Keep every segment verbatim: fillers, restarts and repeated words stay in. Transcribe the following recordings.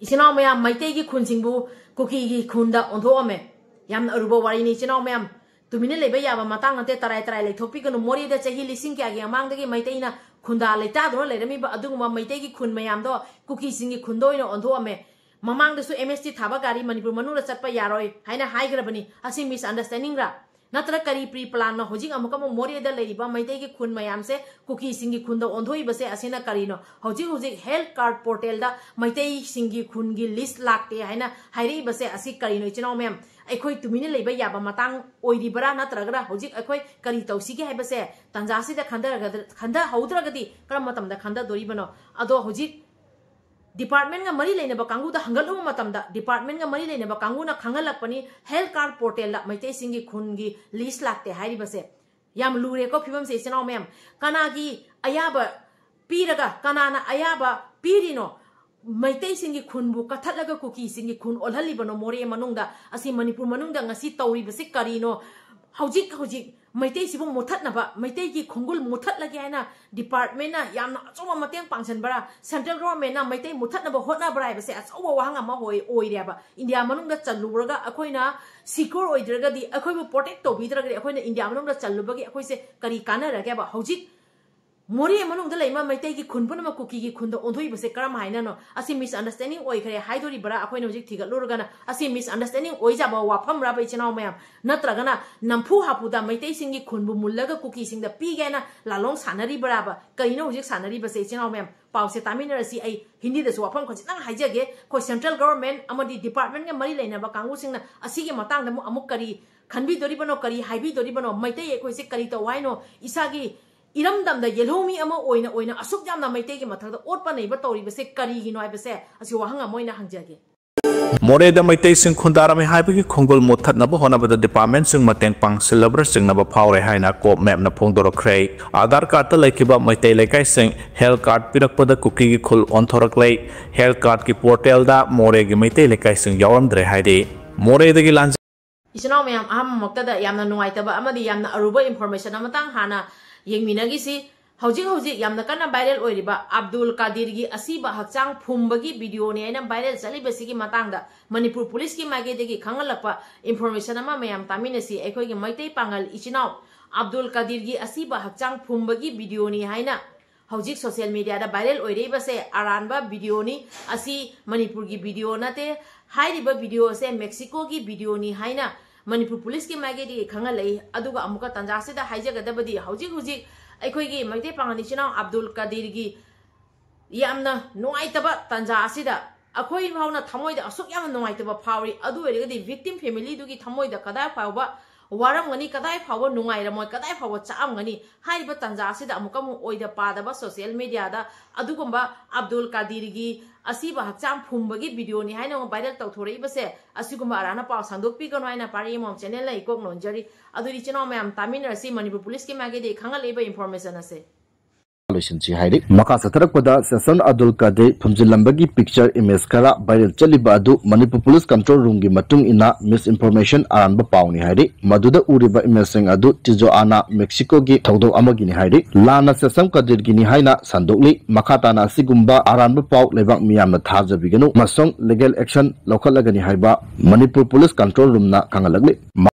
ꯏꯆꯤꯟ ꯏꯅꯥꯎ ꯃꯌꯥꯝ, ꯃꯩꯇꯩꯒꯤ ꯈꯨꯟꯁꯤꯡꯕꯨ ꯀꯨꯀꯤꯒꯤ ꯈꯨꯟꯗ ꯑꯣꯟꯊꯣꯛꯑꯝꯃꯦ꯫ ꯌꯥꯝꯅ ꯑꯔꯨꯕ ꯋꯥꯔꯤꯅꯤ ꯏꯆꯤꯟ ꯏꯅꯥꯎ ꯃꯌꯥꯝ꯫ ꯇꯨꯃꯤꯟꯅ ꯂꯩꯕ ꯌꯥꯕ ꯃꯇꯥꯡ ꯅꯠꯇꯦ, ꯇꯔꯥꯏ ꯇꯔꯥꯏ ꯂꯩꯊꯣꯛꯄꯤꯒꯅꯨ꯫ ꯃꯣꯔꯦꯗ ꯆꯍꯤ ꯂꯤꯁꯤꯡ ꯀꯌꯥꯒꯤ ꯃꯃꯥꯡꯗꯒꯤ ꯃꯩꯇꯩꯅ ꯈꯨꯟꯗꯥ ꯂꯩꯇꯥꯗꯨꯅ ꯂꯩꯔꯝꯃꯤꯕ ꯑꯗꯨꯒꯨꯝꯕ ꯃꯩꯇꯩꯒꯤ ꯈꯨꯟ ꯃꯌꯥꯝꯗꯣ ꯀꯨꯀꯤꯁꯤꯡꯒꯤ ꯈꯨꯟꯗ ꯑꯣꯏꯅ ꯑꯣꯟꯊꯣꯛꯑꯝꯃꯦ꯫ ꯃꯃꯥꯡꯗꯁꯨ M S T ꯊꯥꯕ ꯒꯥꯔꯤ ꯃꯅꯤꯄꯨꯔ ꯃꯅꯨꯡꯗ ꯆꯠꯄ ꯌꯥꯔꯣꯏ ꯍꯥꯏꯅ ꯍꯥꯏꯈ꯭ꯔꯕꯅꯤ꯫ ꯑꯁꯤ misunderstanding ꯔꯥ? ꯅꯠꯇ꯭ꯔ ꯀꯔꯤ pre plan ꯅꯣ? ꯍꯧꯖꯤꯛ ꯑꯃꯨꯛꯀ ꯑꯃꯨꯛ ꯃꯣꯔꯦꯗ ꯂꯩꯔꯤꯕ ꯃꯩꯇꯩꯒꯤ ꯈꯨꯟ ꯃꯌꯥꯝꯁꯦ ꯀꯨꯀꯤꯁꯤꯡꯒꯤ ꯈꯨꯟꯗ ꯑꯣꯟꯊꯣꯛꯏꯕꯁꯦ ꯑꯁꯤꯅ ꯀꯔꯤꯅꯣ? ꯍꯧꯖꯤꯛ ꯍꯧꯖꯤꯛ health card portal ꯗ ꯃꯩꯇꯩꯁꯤꯡꯒꯤ ꯈꯨꯟꯒꯤ list ꯂꯥꯛꯇꯦ ꯍꯥꯏꯅ ꯍꯥꯏꯔꯛꯏꯕꯁꯦ ꯑꯁꯤ ꯀꯔꯤꯅꯣ ꯏꯆꯤꯟ ꯏꯅꯥꯎ ꯃꯌꯥꯝ? ꯑꯩꯈꯣꯏ ꯇꯨꯃꯤꯟꯅ ꯂꯩꯕ ꯌꯥꯕ ꯃꯇꯥꯡ ꯑꯣꯏꯔꯤꯕꯔꯥ? ꯅꯠꯇ꯭ꯔꯒꯅ ꯍꯧꯖꯤꯛ ꯑꯩꯈꯣꯏ ꯀꯔꯤ ꯇꯧꯁꯤꯒꯦ ꯍꯥꯏꯕꯁꯦ ꯇꯥꯟꯖꯥꯁꯤꯗ ꯈꯟꯊꯔꯒꯗ-, ꯈꯟꯊꯍꯧꯗ꯭ꯔꯒꯗꯤ ꯀꯔꯝꯕ ꯃꯇꯝꯗ ꯈꯟꯊꯗꯣꯔꯤꯕꯅꯣ? ꯑꯗꯣ ꯍꯧꯖꯤꯛ department ꯒ ꯃꯔꯤ ꯂꯩꯅꯕ ꯀꯥꯡꯕꯨꯗ ꯍꯪꯒꯠꯂꯨꯕ ꯃꯇꯝꯗ department ꯒ ꯃꯔꯤ ꯂꯩꯅꯕ ꯀꯥꯡꯕꯨꯅ ꯈꯪꯍꯜꯂꯛꯄꯅꯤ, health card portal ꯗ ꯃꯩꯇꯩꯁꯤꯡꯒꯤ ꯈꯨꯟꯒꯤ list ꯂꯥꯛꯇꯦ ꯍꯥꯏꯔꯤꯕꯁꯦ꯫ ꯌꯥꯝ ꯂꯨꯔꯦꯀꯣ ꯐꯤꯕꯝꯁꯦ ꯏꯆꯤꯟ ꯏꯅꯥꯎ ꯃꯌꯥꯝ꯫ ꯀꯅꯥꯒꯤ ꯑꯌꯥꯕ ꯄꯤꯔꯒ ꯀꯅꯥꯅ ꯑꯌꯥꯕ ꯄꯤꯔꯤꯅꯣ? ꯃꯩꯇꯩꯁꯤꯡꯒꯤ ꯈꯨꯟꯕꯨ ꯀꯠꯊꯠꯂꯒ ꯀꯨꯀꯤꯁꯤꯡꯒꯤ ꯈꯨꯟ ꯑꯣꯜꯍꯜꯂꯤꯕꯅꯣ ꯃꯣꯔꯦ ꯃꯅꯨꯡꯗ? ꯑꯁꯤ ꯃꯅꯤꯄꯨꯔ ꯃꯅꯨꯡꯗ ꯉꯁꯤ ꯇꯧꯔꯤꯕꯁꯤ ꯀꯔꯤꯅꯣ? ꯍꯧꯖꯤꯛ ꯍꯧꯖꯤꯛ ꯃꯩꯇꯩꯁꯤꯕꯨ ꯃꯨꯠꯊꯠꯅꯕ, ꯃꯩꯇꯩꯒꯤ ꯈꯣꯡꯒꯨꯜ ꯃꯨꯠꯊꯠꯂꯒꯦ ꯍꯥꯏꯅ department ꯅ ꯌꯥꯝꯅ ꯑꯆꯧꯕ ꯃꯇꯦꯡ ꯄꯥꯡꯁꯤꯟꯕ꯭ꯔꯥ? Central government ꯅ ꯃꯩꯇꯩ ꯃꯨꯠꯊꯠꯅꯕ ꯍꯣꯠꯅꯕ꯭ꯔꯥ ꯍꯥꯏꯕꯁꯦ ꯑꯆꯧꯕ ꯋꯥꯍꯪ ꯑꯃ ꯑꯣꯏ-, ꯑꯣꯏꯔꯦꯕ꯫ ꯏꯟꯗꯤꯌꯥ ꯃꯅꯨꯡꯗ ꯆꯜꯂꯨꯔꯒ ꯑꯩꯈꯣꯏꯅ secure ꯑꯣꯏꯗ꯭ꯔꯒꯗꯤ, ꯑꯩꯈꯣꯏꯕꯨ protect ꯇꯧꯕꯤꯗ꯭ꯔꯒꯗꯤ ꯑꯩꯈꯣꯏꯅ ꯏꯟꯗꯤꯌꯥ ꯃꯅꯨꯡꯗ ꯆꯜꯂꯨꯕꯒꯤ ꯑꯩꯈꯣꯏꯁꯦ ꯀꯔꯤ ꯀꯥꯟꯅꯔꯒꯦꯕ? ꯍꯧꯖꯤꯛ ꯃꯣꯔꯦ ꯃꯅꯨꯡꯗ ꯂꯩꯕ ꯃꯩꯇꯩꯒꯤ ꯈꯨꯟ ꯄꯨꯝꯅꯃꯛ ꯀꯨꯀꯤꯒꯤ ꯈꯨꯟꯗ ꯑꯣꯟꯊꯣꯛꯏꯕꯁꯦ ꯀꯔꯝ ꯍꯥꯏꯅꯅꯣ? ꯑꯁꯤ misunderstanding ꯑꯣꯏꯈ꯭ꯔꯦ ꯍꯥꯏꯗꯣꯔꯤꯕ꯭ꯔꯥ? ꯑꯩꯈꯣꯏꯅ ꯍꯧꯖꯤꯛ ꯊꯤꯒꯠꯂꯨꯔꯒꯅ ꯑꯁꯤ misunderstanding ꯑꯣꯏꯖꯕ ꯋꯥꯐꯝꯔꯕ ꯏꯆꯤꯟ ꯏꯅꯥꯎ ꯃꯌꯥꯝ? ꯅꯠꯇ꯭ꯔꯒꯅ ꯅꯝꯐꯨ ꯍꯥꯐꯨꯗ ꯃꯩꯇꯩꯁꯤꯡꯒꯤ ꯈꯨꯟꯕꯨ ꯃꯨꯜꯂꯒ ꯀꯨꯀꯤꯁꯤꯡꯗ ꯄꯤꯒꯦꯅ ꯂꯥꯂꯣꯡ ꯁꯥꯟꯅꯔꯤꯕ꯭ꯔꯥꯕ? ꯀꯔꯤꯅꯣ ꯍꯧꯖꯤꯛ ꯁꯥꯟꯅꯔꯤꯕꯁꯦ ꯏꯆꯤꯟ ꯏꯅꯥꯎ ꯃꯌꯥꯝ? ꯄꯥꯎꯁꯦ ꯇꯥꯃꯤꯟꯅꯔꯁꯤ꯫ ꯑꯩ ꯍꯤꯟꯗꯤꯗꯁꯨ ꯋꯥꯐꯝ ꯈꯖꯤꯛꯇꯪ ꯍꯥꯏꯖꯒꯦ꯫ ꯑꯩꯈꯣꯏ central government ꯑꯃꯗꯤ department ꯒ ꯃꯔꯤ ꯂꯩꯅꯕ ꯀꯥꯡꯕꯨꯁꯤꯡꯅ ꯑꯁꯤꯒꯤ ꯃꯇꯥꯡꯗ ꯑꯃꯨꯛ, ꯑꯃꯨꯛ ꯀꯔꯤ ꯈꯟꯕꯤꯗꯣꯔꯤꯕꯅꯣ, ꯀꯔꯤ ꯍꯥꯏꯕꯤꯗꯣꯔꯤꯕꯅꯣ? ꯃꯩꯇꯩ ꯑꯩꯈꯣꯏꯁꯦ ꯀꯔꯤ ꯇꯧ ꯍꯥꯏꯅꯣ? ꯏꯁꯥꯒꯤ ꯏꯔꯝꯗꯝꯗ ꯌꯦꯜꯍꯧꯃꯤ ꯑꯃ ꯑꯣꯏꯅ, ꯑꯣꯏꯅ ꯑꯁꯨꯛ ꯌꯥꯝꯅ ꯃꯩꯇꯩꯒꯤ ꯃꯊꯛꯇ ꯑꯣꯠꯄ ꯅꯩꯕ ꯇꯧꯔꯤꯕꯁꯦ ꯀꯔꯤꯒꯤꯅꯣ ꯍꯥꯏꯕꯁꯦ ꯑꯁꯤ ꯋꯥꯍꯪ ꯑꯃ ꯑꯣꯏꯅ ꯍꯪꯖꯒꯦ꯫ ꯃꯣꯔꯦꯗ ꯃꯩꯇꯩꯁꯤꯡ ꯈꯨꯟꯗꯥꯔꯝꯃꯤ ꯍꯥꯏꯕꯒꯤ ꯈꯣꯡꯒꯨꯜ ꯃꯨꯠꯊꯠꯅꯕ ꯍꯣꯠꯅꯕꯗ department ꯁꯤꯡ ꯃꯇꯦꯡ ꯄꯥꯡꯁꯤꯜꯂꯕ꯭ꯔꯥ ꯆꯤꯡꯅꯕ ꯐꯥꯎꯔꯦ ꯍꯥꯏꯅ COPMAP ꯅ ꯐꯣꯡꯗꯣꯔꯛꯈ꯭ꯔꯦ꯫ ꯑꯥꯙꯥꯔ card ꯇ ꯂꯩꯈꯤꯕ ꯃꯩꯇꯩ ꯂꯩꯀꯥꯏꯁꯤꯡ health card ꯄꯤꯔꯛꯄꯗ ꯀꯨꯀꯤꯒꯤ ꯈꯨꯜ ꯑꯣꯟꯊꯣꯔꯛꯂꯦ꯫ Health card ꯀꯤ portal ꯗ ꯃꯣꯔꯦꯒꯤ ꯃꯩꯇꯩ ꯂꯩꯀꯥꯏꯁꯤꯡ ꯌꯥꯎꯔꯝꯗ꯭ꯔꯦ ꯍꯥꯏꯔꯤ꯫ ꯃꯣꯔꯦꯗꯒꯤ ꯂꯥꯟꯖꯦ- ꯏꯆꯤꯟ ꯏꯅꯥꯎ ꯃꯌꯥꯝ, ꯑꯍꯥꯟꯕꯃꯛꯇꯗ ꯌꯥꯝꯅ ꯅꯨꯡꯉꯥꯏꯇꯕ ꯑꯃꯗꯤ ꯌꯥꯝꯅ ꯑꯔꯨꯕ information ꯑꯃꯇꯪ ꯍꯥꯟꯅ ꯌꯦꯡꯃꯤꯟꯅꯈꯤꯁꯤ꯫ ꯍꯧꯖꯤꯛ ꯍꯧꯖꯤꯛ ꯌꯥꯝꯅ ꯀꯟꯅ viral ꯑꯣꯏꯔꯤꯕ ꯑꯕꯗꯨꯜ ꯀꯥꯗꯤꯔꯒꯤ ꯑꯁꯤꯕ ꯍꯛꯆꯥꯡ ꯐꯨꯝꯕꯒꯤ videoꯅꯤ ꯍꯥꯏꯅ viral ꯆꯠꯂꯤꯕꯁꯤꯒꯤ ꯃꯇꯥꯡꯗ ꯃꯅꯤꯄꯨꯔ ꯄꯨꯂꯤꯁꯀꯤ ꯃꯥꯏꯀꯩꯗꯒꯤ ꯈꯪꯍꯜꯂꯛꯄ information ꯑꯃ ꯃꯌꯥꯝ ꯇꯥꯃꯤꯟꯅꯁꯤ꯫ ꯑꯩꯈꯣꯏꯒꯤ ꯃꯩꯇꯩ ꯄꯥꯉꯜ ꯏꯆꯤꯟ ꯏꯅꯥꯎ ꯑꯕꯗꯨꯜ ꯀꯥꯗꯤꯔꯒꯤ ꯑꯁꯤꯕ ꯍꯛꯆꯥꯡ ꯐꯨꯝꯕꯒꯤ videoꯅꯤ ꯍꯥꯏꯅ ꯍꯧꯖꯤꯛ social mediaꯗ viral ꯑꯣꯏꯔꯛꯏꯕꯁꯦ ꯑꯔꯥꯟꯕ videoꯅꯤ꯫ ꯑꯁꯤ ꯃꯅꯤꯄꯨꯔꯒꯤ video ꯅꯠꯇꯦ꯫ ꯍꯥꯏꯔꯤꯕ video ꯑꯁꯦ Mexicoꯒꯤ videoꯅꯤ ꯍꯥꯏꯅ ꯃꯅꯤꯄꯨꯔ ꯄꯨꯂꯤꯁꯀꯤ ꯃꯥꯏꯀꯩꯗꯒꯤ ꯈꯪꯍꯜꯂꯛꯏ꯫ ꯑꯗꯨꯒ ꯑꯃꯨꯛꯀ ꯇꯥꯟꯖꯥꯁꯤꯗ ꯍꯥꯏꯖꯒꯗꯕꯗꯤ, ꯍꯧꯖꯤꯛ ꯍꯧꯖꯤꯛ ꯑꯩꯈꯣꯏꯒꯤ ꯃꯩꯇꯩ ꯄꯥꯉꯜ ꯏꯆꯤꯟ ꯏꯅꯥꯎ ꯑꯕꯗꯨꯜ ꯀꯥꯗꯤꯔꯒꯤ ꯌꯥꯝꯅ ꯅꯨꯡꯉꯥꯏꯇꯕ ꯇꯥꯟꯖꯥ ꯑꯁꯤꯗ ꯑꯩꯈꯣꯏ ꯐꯥꯎꯅ ꯊꯃꯣꯏꯗ ꯑꯁꯨꯛ ꯌꯥꯝꯅ ꯅꯨꯡꯉꯥꯏꯇꯕ ꯐꯥꯎꯔꯤ꯫ ꯑꯗꯨ ꯑꯣꯏꯔꯒꯗꯤ victim familyꯗꯨꯒꯤ ꯊꯃꯣꯏꯗ ꯀꯗꯥꯏ ꯐꯥꯎꯕ ꯋꯥꯔꯝꯒꯅꯤ, ꯀꯗꯥꯏ ꯐꯥꯎꯕ ꯅꯨꯡꯉꯥꯏꯔꯝꯃꯣꯏ, ꯀꯗꯥꯏ ꯐꯥꯎꯕ ꯆꯥꯛꯑꯝꯒꯅꯤ꯫ ꯍꯥꯏꯔꯤꯕ ꯇꯥꯟꯖꯥ ꯑꯁꯤꯗ ꯑꯃꯨꯛꯀ ꯑꯃꯨꯛ ꯑꯣꯏꯗ ꯄꯥꯗꯕ social mediaꯗ ꯑꯗꯨꯒꯨꯝꯕ ꯑꯕꯗꯨꯜ ꯀꯥꯗꯤꯔꯒꯤ ꯑꯁꯤꯕ ꯍꯛꯆꯥꯡ ꯐꯨꯝꯕꯒꯤ videoꯅꯤ ꯍꯥꯏꯅ ꯑꯃꯨꯛ viral ꯇꯧꯊꯣꯔꯛꯏꯕꯁꯦ, ꯑꯁꯤꯒꯨꯝꯕ ꯑꯔꯥꯟꯅ ꯄꯥꯎ ꯁꯟꯗꯣꯛꯄꯤꯒꯅꯨ ꯍꯥꯏꯅ ꯄꯥꯔꯤ ꯑꯃꯃꯝ channelꯅ ꯏꯀꯣꯛ ꯅꯣꯟꯖꯔꯤ꯫ ꯑꯗꯨꯗꯤ ꯏꯆꯤꯟ ꯏꯅꯥꯎ ꯃꯌꯥꯝ ꯇꯥꯃꯤꯟꯅꯔꯁꯤ ꯃꯅꯤꯄꯨꯔ ꯄꯨꯂꯤꯁꯀꯤ ꯃꯥꯏꯀꯩꯗꯒꯤ ꯈꯪꯍꯜꯂꯛꯏꯕ information ꯑꯁꯦ꯫ ꯂꯣꯏꯁꯤꯟꯁꯤ ꯍꯥꯏꯔꯤ꯫ ꯃꯈꯥ ꯆꯠꯊꯔꯛꯄꯗ ꯁꯦꯁꯟ ꯑꯕꯗꯨꯜ ꯀꯥꯗꯤꯔ ꯐꯨꯝꯖꯤꯜꯂꯝꯕꯒꯤ picture, image ꯈꯔ viral ꯆꯠꯂꯤꯕ ꯑꯗꯨ ꯃꯅꯤꯄꯨꯔ ꯄꯨꯂꯤꯁ control roomꯒꯤ ꯃꯇꯨꯡ ꯏꯟꯅ misinformation, ꯑꯔꯥꯟꯕ ꯄꯥꯎꯅꯤ ꯍꯥꯏꯔꯤ꯫ ꯃꯗꯨꯗ ꯎꯔꯤꯕ imageꯁꯤꯡ ꯑꯗꯨ ꯇꯤꯖꯣꯑꯥꯅꯥ, Mexicoꯒꯤ ꯊꯧꯗꯣꯛ ꯑꯃꯒꯤꯅꯤ ꯍꯥꯏꯔꯤ꯫ ꯂꯥꯟꯅ ꯁꯦꯁꯟ ꯀꯥꯗꯤꯔꯒꯤꯅꯤ ꯍꯥꯏꯅ ꯁꯟꯗꯣꯛꯂꯤ꯫ ꯃꯈꯥ ꯇꯥꯅ ꯑꯁꯤꯒꯨꯝꯕ ꯑꯔꯥꯟꯕ ꯄꯥꯎ ꯂꯩꯕꯥꯛ ꯃꯤꯌꯥꯝꯅ ꯊꯥꯖꯕꯤꯒꯅꯨ ꯑꯃꯁꯨꯡ legal action ꯂꯧꯈꯠꯂꯒꯅꯤ ꯍꯥꯏꯕ ꯃꯅꯤꯄꯨꯔ ꯄꯨꯂꯤꯁ control roomꯅ ꯈꯪꯍꯜꯂꯛꯂꯤ꯫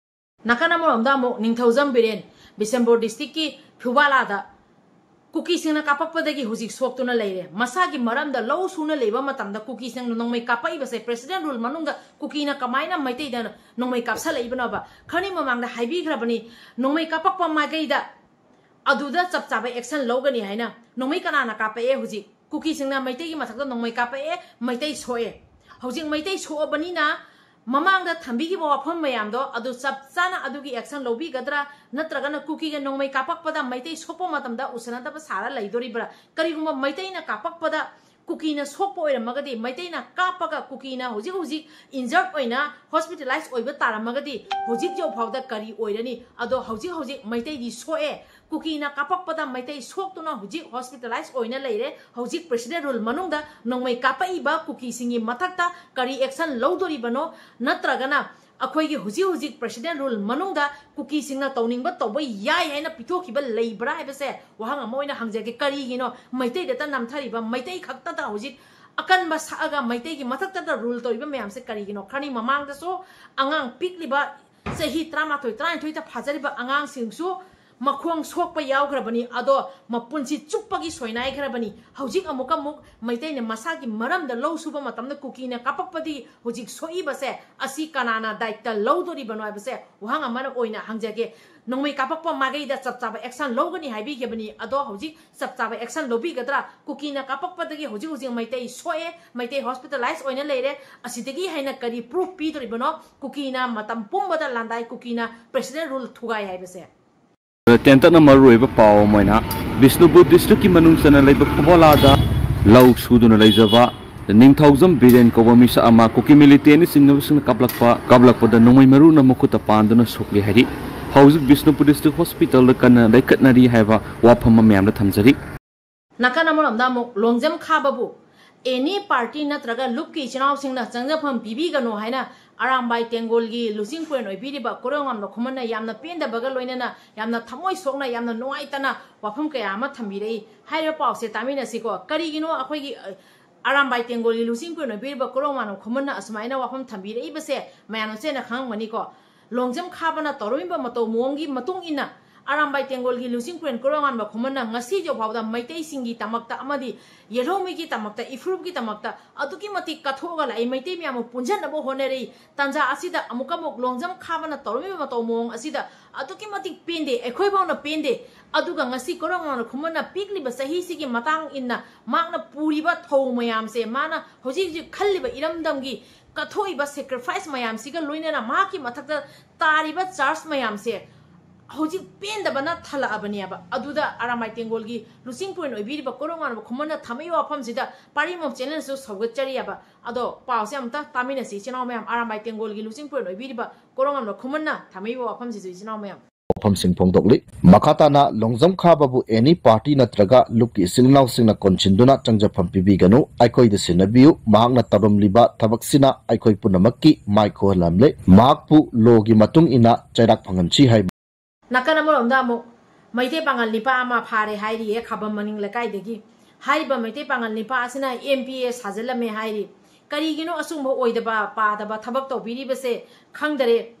ꯅꯥꯀꯟ ꯑꯃꯔꯣꯝꯗ ꯑꯃꯨꯛ ꯅꯤꯡꯊꯧꯖꯝ ꯕꯤꯔꯦꯟ, ꯕꯤꯁꯦꯝꯄꯨꯔ districtꯀꯤ ꯐꯤꯋꯥꯂꯥꯗ ꯀꯨꯀꯤꯁꯤꯡꯅ ꯀꯥꯞꯄꯛꯄꯗꯒꯤ ꯍꯧꯖꯤꯛ ꯁꯣꯛꯇꯨꯅ ꯂꯩꯔꯦ꯫ ꯃꯁꯥꯒꯤ ꯃꯔꯝꯗ ꯂꯧ ꯁꯨꯅ ꯂꯩꯕ ꯃꯇꯝꯗ ꯀꯨꯀꯤꯁꯤꯡꯅ ꯅꯣꯡꯃꯩ ꯀꯥꯞꯄꯛꯏꯕꯁꯦ, president rule ꯃꯅꯨꯡꯗ ꯀꯨꯀꯤꯅ ꯀꯃꯥꯏꯅ ꯃꯩꯇꯩꯗ ꯅꯣꯡꯃꯩ ꯀꯥꯞꯁꯜꯂꯛꯏꯕꯅꯣꯕ? ꯈꯔꯅꯤ ꯃꯃꯥꯡꯗ ꯍꯥꯏꯕꯤꯈ꯭ꯔꯕꯅꯤ, ꯅꯣꯡꯃꯩ ꯀꯥꯞꯄꯛꯄ ꯃꯥꯏꯀꯩꯗ ꯑꯗꯨꯗ ꯆꯞ ꯆꯥꯕ action ꯂꯧꯒꯅꯤ ꯍꯥꯏꯅ꯫ ꯅꯣꯡꯃꯩ ꯀꯅꯥꯅ ꯀꯥꯞꯄꯛꯑꯦ? ꯍꯧꯖꯤꯛ ꯀꯨꯀꯤꯁꯤꯡꯅ ꯃꯩꯇꯩꯒꯤ ꯃꯊꯛꯇ ꯅꯣꯡꯃꯩ ꯀꯥꯞꯄꯛꯑꯦ, ꯃꯩꯇꯩ ꯁꯣꯛꯑꯦ꯫ ꯍꯧꯖꯤꯛ ꯃꯩꯇꯩ ꯁꯣꯛꯑꯕꯅꯤꯅ ꯃꯃꯥꯡꯗ ꯊꯝꯕꯤꯈꯤꯕ ꯋꯥꯐꯝ ꯃꯌꯥꯝꯗꯣ ꯑꯗꯨ ꯆꯞ ꯆꯥꯅ ꯑꯗꯨꯒꯤ action ꯂꯧꯕꯤꯒꯗ꯭ꯔꯥ, ꯅꯠꯇ꯭ꯔꯒꯅ ꯀꯨꯀꯤꯒ ꯅꯣꯡꯃꯩ ꯀꯥꯞꯄꯛꯄꯗ ꯃꯩꯇꯩ ꯁꯣꯛꯄ ꯃꯇꯝꯗ ꯎꯁꯟꯅꯗꯕ ꯁꯥꯔ ꯂꯩꯗꯣꯔꯤꯕ꯭ꯔꯥ? ꯀꯔꯤꯒꯨꯝꯕ ꯃꯩꯇꯩꯅ ꯀꯥꯞꯄꯛꯄꯗ ꯀꯨꯀꯤꯅ ꯁꯣꯛꯄ ꯑꯣꯏꯔꯝꯃꯒꯗꯤ, ꯃꯩꯇꯩꯅ ꯀꯥꯞꯄꯒ ꯀꯨꯀꯤꯅ ꯍꯧꯖꯤꯛ ꯍꯧꯖꯤꯛ injured ꯑꯣꯏꯅ hospitalize ꯑꯣꯏꯕ ꯇꯥꯔꯝꯃꯒꯗꯤ, ꯍꯧꯖꯤꯛ ꯌꯧꯐꯥꯎꯗ ꯀꯔꯤ ꯑꯣꯏꯔꯅꯤ? ꯑꯗꯣ ꯍꯧꯖꯤꯛ ꯍꯧꯖꯤꯛ ꯃꯩꯇꯩꯗꯤ ꯁꯣꯛꯑꯦ, ꯀꯨꯀꯤꯅ ꯀꯥꯞꯄꯛꯄꯗ ꯃꯩꯇꯩ ꯁꯣꯛꯇꯨꯅ ꯍꯧꯖꯤꯛ hospitalize ꯑꯣꯏꯅ ꯂꯩꯔꯦ꯫ ꯍꯧꯖꯤꯛ president rule ꯃꯅꯨꯡꯗ ꯅꯣꯡꯃꯩ ꯀꯥꯞꯄꯛꯏꯕ ꯀꯨꯀꯤꯁꯤꯡꯒꯤ ꯃꯊꯛꯇ ꯀꯔꯤ action ꯂꯧꯗꯣꯔꯤꯕꯅꯣ? ꯅꯠꯇ꯭ꯔꯒꯅ ꯑꯩꯈꯣꯏꯒꯤ ꯍꯧꯖꯤꯛ ꯍꯧꯖꯤꯛ president rule ꯃꯅꯨꯡꯗ ꯀꯨꯀꯤꯁꯤꯡꯅ ꯇꯧꯅꯤꯡꯕ ꯇꯧꯕ ꯌꯥꯏ ꯍꯥꯏꯅ ꯄꯤꯊꯣꯛꯈꯤꯕ ꯂꯩꯕ꯭ꯔꯥ ꯍꯥꯏꯕꯁꯦ ꯋꯥꯍꯪ ꯑꯃ ꯑꯣꯏꯅ ꯍꯪꯖꯒꯦ꯫ ꯀꯔꯤꯒꯤꯅꯣ ꯃꯩꯇꯩꯗꯇ ꯅꯝꯊꯔꯤꯕ, ꯃꯩꯇꯩ ꯈꯛꯇꯗ ꯍꯧꯖꯤꯛ ꯑꯀꯟꯕ ꯁꯛꯑꯒ ꯃꯩꯇꯩꯒꯤ ꯃꯊꯛꯇꯗ rule ꯇꯧꯔꯤꯕ ꯃꯌꯥꯝꯁꯦ ꯀꯔꯤꯒꯤꯅꯣ? ꯈꯔꯅꯤ ꯃꯃꯥꯡꯗꯁꯨ ꯑꯉꯥꯡ ꯄꯤꯛꯂꯤꯕ ꯆꯍꯤ ꯇꯔꯥꯃꯥꯊꯣꯏ, ꯇꯔꯥꯅꯤꯊꯣꯏꯗ ꯐꯥꯖꯔꯤꯕ ꯑꯉꯥꯡꯁꯤꯡꯁꯨ ꯃꯈꯣꯡ ꯁꯣꯛꯄ ꯌꯥꯎꯈ꯭ꯔꯕꯅꯤ, ꯑꯗꯣ ꯃꯄꯨꯟꯁꯤ ꯆꯨꯞꯄꯒꯤ ꯁꯣꯏꯅꯥꯏꯈ꯭ꯔꯕꯅꯤ꯫ ꯍꯧꯖꯤꯛ ꯑꯃꯨꯛꯀ ꯑꯃꯨꯛ ꯃꯩꯇꯩꯅ ꯃꯁꯥꯒꯤ ꯃꯔꯝꯗ ꯂꯧ ꯁꯨꯕ ꯃꯇꯝꯗ ꯀꯨꯀꯤꯅ ꯀꯥꯞꯄꯛꯄꯗꯒꯤ ꯍꯧꯖꯤꯛ ꯁꯣꯛꯏꯕꯁꯦ ꯑꯁꯤ ꯀꯅꯥꯅ ꯗꯥꯏꯇ ꯂꯧꯗꯣꯔꯤꯕꯅꯣ ꯍꯥꯏꯕꯁꯦ ꯋꯥꯍꯪ ꯑꯃ ꯑꯣꯏꯅ ꯍꯪꯖꯒꯦ꯫ ꯅꯣꯡꯃꯩ ꯀꯥꯞꯄꯛꯄ ꯃꯥꯏꯀꯩꯗ ꯆꯞ ꯆꯥꯕ action ꯂꯧꯒꯅꯤ ꯍꯥꯏꯕꯤꯈꯤꯕꯅꯤ, ꯑꯗꯣ ꯍꯧꯖꯤꯛ ꯆꯞ ꯆꯥꯕ action ꯂꯧꯕꯤꯒꯗ꯭ꯔꯥ? ꯀꯨꯀꯤꯅ ꯀꯥꯞꯄꯛꯄꯗꯒꯤ ꯍꯧꯖꯤꯛ ꯍꯧꯖꯤꯛ ꯃꯩꯇꯩ ꯁꯣꯛꯑꯦ, ꯃꯩꯇꯩ hospitalize ꯑꯣꯏꯅ ꯂꯩꯔꯦ, ꯑꯁꯤꯗꯒꯤ ꯍꯦꯟꯅ ꯀꯔꯤ proof ꯄꯤꯗꯣꯔꯤꯕꯅꯣ? ꯀꯨꯀꯤꯅ ꯃꯇꯝ ꯄꯨꯝꯕꯗ ꯂꯥꯟꯗꯥꯏ, ꯀꯨꯀꯤꯅ president rule ꯊꯨꯒꯥꯏ ꯍꯥꯏꯕꯁꯦ꯫ ꯑꯇꯦꯟꯇꯛꯅ ꯃꯔꯨꯑꯣꯏꯕ ꯄꯥꯎ ꯑꯃ ꯑꯣꯏꯅ, ꯕꯤꯁꯅꯨꯄꯨꯔ district ꯀꯤ ꯃꯅꯨꯡ ꯆꯟꯅ ꯂꯩꯕ ꯐꯕꯣꯂꯥꯗ ꯂꯧ ꯁꯨꯗꯨꯅ ꯂꯩꯖꯕ ꯅꯤꯡꯊꯧꯖꯝ ꯕꯤꯔꯦꯟ ꯀꯧꯕ ꯃꯤꯁꯛ ꯑꯃ ꯀꯨꯀꯤ militant ꯅꯆꯤꯡꯕꯁꯤꯡꯅ ꯀꯥꯞꯂꯛꯄ, ꯀꯥꯞꯂꯛꯄꯗ ꯅꯣꯡꯃꯩ ꯃꯔꯨꯅ ꯃꯈꯨꯠꯇ ꯄꯥꯟꯗꯨꯅ ꯁꯣꯛꯂꯦ ꯍꯥꯏꯔꯤ꯫ ꯍꯧꯖꯤꯛ ꯕꯤꯁꯅꯨꯄꯨꯔ district hospital ꯗ ꯀꯟꯅ ꯂꯥꯏꯀꯠꯅꯔꯤ ꯍꯥꯏꯕ ꯋꯥꯐꯝ ꯑꯃ ꯃꯌꯥꯝꯗ ꯊꯝꯖꯔꯤ꯫ ꯅꯥꯀꯟ ꯑꯃꯔꯣꯝꯗ ꯑꯃꯨꯛ ꯂꯣꯡꯖꯝ ꯈꯥꯕꯕꯨ any party ꯅꯠꯇ꯭ꯔꯒ ꯂꯨꯞꯀꯤ ꯏꯆꯤꯟ ꯏꯅꯥꯎꯁꯤꯡꯅ ꯆꯪꯖꯐꯝ ꯄꯤꯕꯤꯒꯅꯨ ꯍꯥꯏꯅ ꯑꯔꯥꯝꯕꯥꯏ ꯇꯦꯡꯒꯣꯜꯒꯤ ꯂꯨꯆꯤꯡ ꯄꯨꯔꯦꯟ ꯑꯣꯏꯕꯤꯔꯤꯕ ꯀꯣꯔꯧꯉꯥꯟꯕ ꯈꯨꯃꯟꯅ ꯌꯥꯝꯅ ꯄꯦꯟꯗꯕꯒ ꯂꯣꯏꯅꯅ ꯌꯥꯝꯅ ꯊꯃꯣꯏ ꯁꯣꯛꯅ, ꯌꯥꯝꯅ ꯅꯨꯡꯉꯥꯏꯇꯅ ꯋꯥꯐꯝ ꯀꯌꯥ ꯑꯃ ꯊꯝꯕꯤꯔꯛꯏ꯫ ꯍꯥꯏꯔꯤꯕ ꯄꯥꯎꯁꯦ ꯇꯥꯃꯤꯟꯅꯁꯤꯀꯣ꯫ ꯀꯔꯤꯒꯤꯅꯣ ꯑꯩꯈꯣꯏꯒꯤ, ꯑ, ꯑꯔꯥꯝꯕꯥꯏ ꯇꯦꯡꯒꯣꯜꯒꯤ ꯂꯨꯆꯤꯡ ꯄꯨꯔꯦꯟ ꯑꯣꯏꯕꯤꯔꯤꯕ ꯀꯣꯔꯧꯉꯥꯟꯕ ꯈꯨꯃꯟꯅ ꯑꯁꯨꯃꯥꯏꯅ ꯋꯥꯐꯝ ꯊꯝꯕꯤꯔꯛꯏꯕꯁꯦ? ꯃꯌꯥꯝꯅ ꯆꯦꯟꯅ ꯈꯪꯉꯝꯒꯅꯤꯀꯣ꯫ ꯂꯣꯡꯖꯝ ꯈꯥꯕꯅ ꯇꯧꯔꯝꯃꯤꯕ ꯃꯇꯧ ꯃꯑꯣꯡꯒꯤ ꯃꯇꯨꯡ ꯏꯟꯅ ꯑꯔꯥꯝꯕꯥꯏ ꯇꯦꯡꯒꯣꯜꯒꯤ ꯂꯨꯆꯤꯡ ꯄꯨꯔꯦꯟ ꯀꯣꯔꯧꯉꯥꯟꯕ ꯈꯨꯃꯟꯅ ꯉꯁꯤꯁꯨ ꯐꯥꯎꯕꯗ ꯃꯩꯇꯩꯁꯤꯡꯒꯤ ꯗꯃꯛꯇ ꯑꯃꯗꯤ ꯌꯦꯜꯍꯧꯃꯤꯒꯤꯗꯃꯛꯇ, ꯏꯐꯨꯔꯨꯞꯀꯤꯗꯃꯛꯇ ꯑꯗꯨꯛꯀꯤ ꯃꯇꯤꯛ ꯀꯠꯊꯣꯛꯑꯒ ꯂꯥꯛꯏ꯫ ꯃꯩꯇꯩ ꯃꯌꯥꯝꯕꯨ ꯄꯨꯟꯁꯤꯟꯅꯕ ꯍꯣꯠꯅꯔꯤ꯫ ꯇꯥꯟꯖꯥ ꯑꯁꯤꯗ ꯑꯃꯨꯛꯀ ꯑꯃꯨꯛ ꯂꯣꯡꯖꯝ ꯈꯥꯕꯅ ꯇꯧꯔꯝꯃꯤꯕ ꯃꯇꯧ ꯃꯑꯣꯡ ꯑꯁꯤꯗ ꯑꯗꯨꯛꯀꯤ ꯃꯇꯤꯛ ꯄꯦꯟꯗꯦ, ꯑꯩꯈꯣꯏ ꯐꯥꯎꯅ ꯄꯦꯟꯗꯦ꯫ ꯑꯗꯨꯒ ꯉꯁꯤ ꯀꯣꯔꯧꯉꯥꯟꯕ ꯈꯨꯃꯟꯅ ꯄꯤꯛꯂꯤꯕ ꯆꯍꯤꯁꯤꯒꯤ ꯃꯇꯥꯡ ꯏꯟꯅ ꯃꯍꯥꯛꯅ ꯄꯨꯔꯤꯕ ꯊꯧ ꯃꯌꯥꯝꯁꯦ, ꯃꯥꯅ ꯍꯧꯖꯤꯛ ꯍꯧꯖꯤꯛ ꯈꯜꯂꯤꯕ ꯏꯔꯝꯗꯝꯒꯤ ꯀꯠꯊꯣꯛꯏꯕ sacrifice ꯃꯌꯥꯝꯁꯤꯒ ꯂꯣꯏꯅꯅ ꯃꯍꯥꯛꯀꯤ ꯃꯊꯛꯇ ꯇꯥꯔꯤꯕ charge ꯃꯌꯥꯝꯁꯦ ꯍꯧꯖꯤꯛ ꯄꯦꯟꯗꯕꯅ ꯊꯜꯂꯛꯑꯕꯅꯦꯕ꯫ ꯑꯗꯨꯗ ꯑꯔꯥꯝꯕꯥꯏ ꯇꯦꯡꯒꯣꯜꯒꯤ ꯂꯨꯆꯤꯡ ꯄꯨꯔꯦꯟ ꯑꯣꯏꯕꯤꯔꯤꯕ ꯀꯣꯔꯧꯉꯥꯟꯕ ꯈꯨꯃꯟꯅ ꯊꯝꯃꯛꯏꯕ ꯋꯥꯐꯝꯁꯤꯗ ꯄꯥꯔꯤꯃꯣꯛ channel ꯁꯨ ꯁꯧꯒꯠꯆꯔꯤꯑꯕ꯫ ꯑꯗꯣ ꯄꯥꯎꯁꯦ ꯑꯝꯇ ꯇꯥꯃꯤꯟꯅꯁꯤ ꯏꯆꯤꯟ ꯏꯅꯥꯎ ꯃꯌꯥꯝ, ꯑꯔꯥꯝꯕꯥꯏ ꯇꯦꯡꯒꯣꯜꯒꯤ ꯂꯨꯆꯤꯡ ꯄꯨꯔꯦꯟ ꯑꯣꯏꯕꯤꯔꯤꯕ ꯀꯣꯔꯧꯉꯥꯟꯕ ꯈꯨꯃꯟꯅ ꯊꯝꯃꯛꯏꯕ ꯋꯥꯐꯝꯁꯤꯁꯨ ꯏꯆꯤꯟ ꯏꯅꯥꯎ ꯃꯌꯥꯝ꯫ ꯋꯥꯐꯝꯁꯤꯡ ꯐꯣꯡꯗꯣꯛꯂꯤ꯫ ꯃꯈꯥ ꯇꯥꯅ ꯂꯣꯡꯖꯝ ꯈꯥꯕꯕꯨ any party ꯅꯠꯇ꯭ꯔꯒ ꯂꯨꯞꯀꯤ ꯏꯆꯤꯜ ꯏꯅꯥꯎꯁꯤꯡꯅ ꯀꯣꯟꯁꯤꯟꯗꯨꯅ ꯆꯪꯖꯐꯝ ꯄꯤꯕꯤꯒꯅꯨ, ꯑꯩꯈꯣꯏꯗ ꯁꯤꯟꯅꯕꯤꯌꯨ, ꯃꯍꯥꯛꯅ ꯇꯧꯔꯝꯂꯤꯕ ꯊꯕꯛꯁꯤꯅ ꯑꯩꯈꯣꯏ ꯄꯨꯝꯅꯃꯛꯀꯤ ꯃꯥꯏ ꯈꯨꯍꯜꯂꯝꯂꯦ, ꯃꯍꯥꯛꯄꯨ ꯂꯣꯒꯤ ꯃꯇꯨꯡ ꯏꯟꯅ ꯆꯩꯔꯥꯛ ꯐꯪꯍꯟꯁꯤ ꯍꯥꯏ꯫ ꯅꯥꯀꯟ ꯑꯃꯔꯣꯝꯗ ꯑꯃꯨꯛ ꯃꯩꯇꯩ ꯄꯥꯉꯜ ꯅꯤꯄꯥ ꯑꯃ ꯐꯥꯔꯦ ꯍꯥꯏꯔꯤꯌꯦ ꯈꯥꯕꯝ ꯃꯅꯤꯡ ꯂꯩꯀꯥꯏꯗꯒꯤ꯫ ꯍꯥꯏꯔꯤꯕ ꯃꯩꯇꯩ ꯄꯥꯉꯜ ꯅꯤꯄꯥ ꯑꯁꯤꯅ ꯑꯦꯝ ꯄꯤ ꯑꯦ ꯁꯥꯖꯤꯜꯂꯝꯃꯦ ꯍꯥꯏꯔꯤ꯫ ꯀꯔꯤꯒꯤꯅꯣ ꯑꯁꯨꯝꯕ ꯑꯣꯏꯗꯕ ꯄꯥꯗꯕ ꯊꯕꯛ ꯇꯧꯕꯤꯔꯤꯕꯁꯦ ꯈꯪꯗꯔꯦ꯫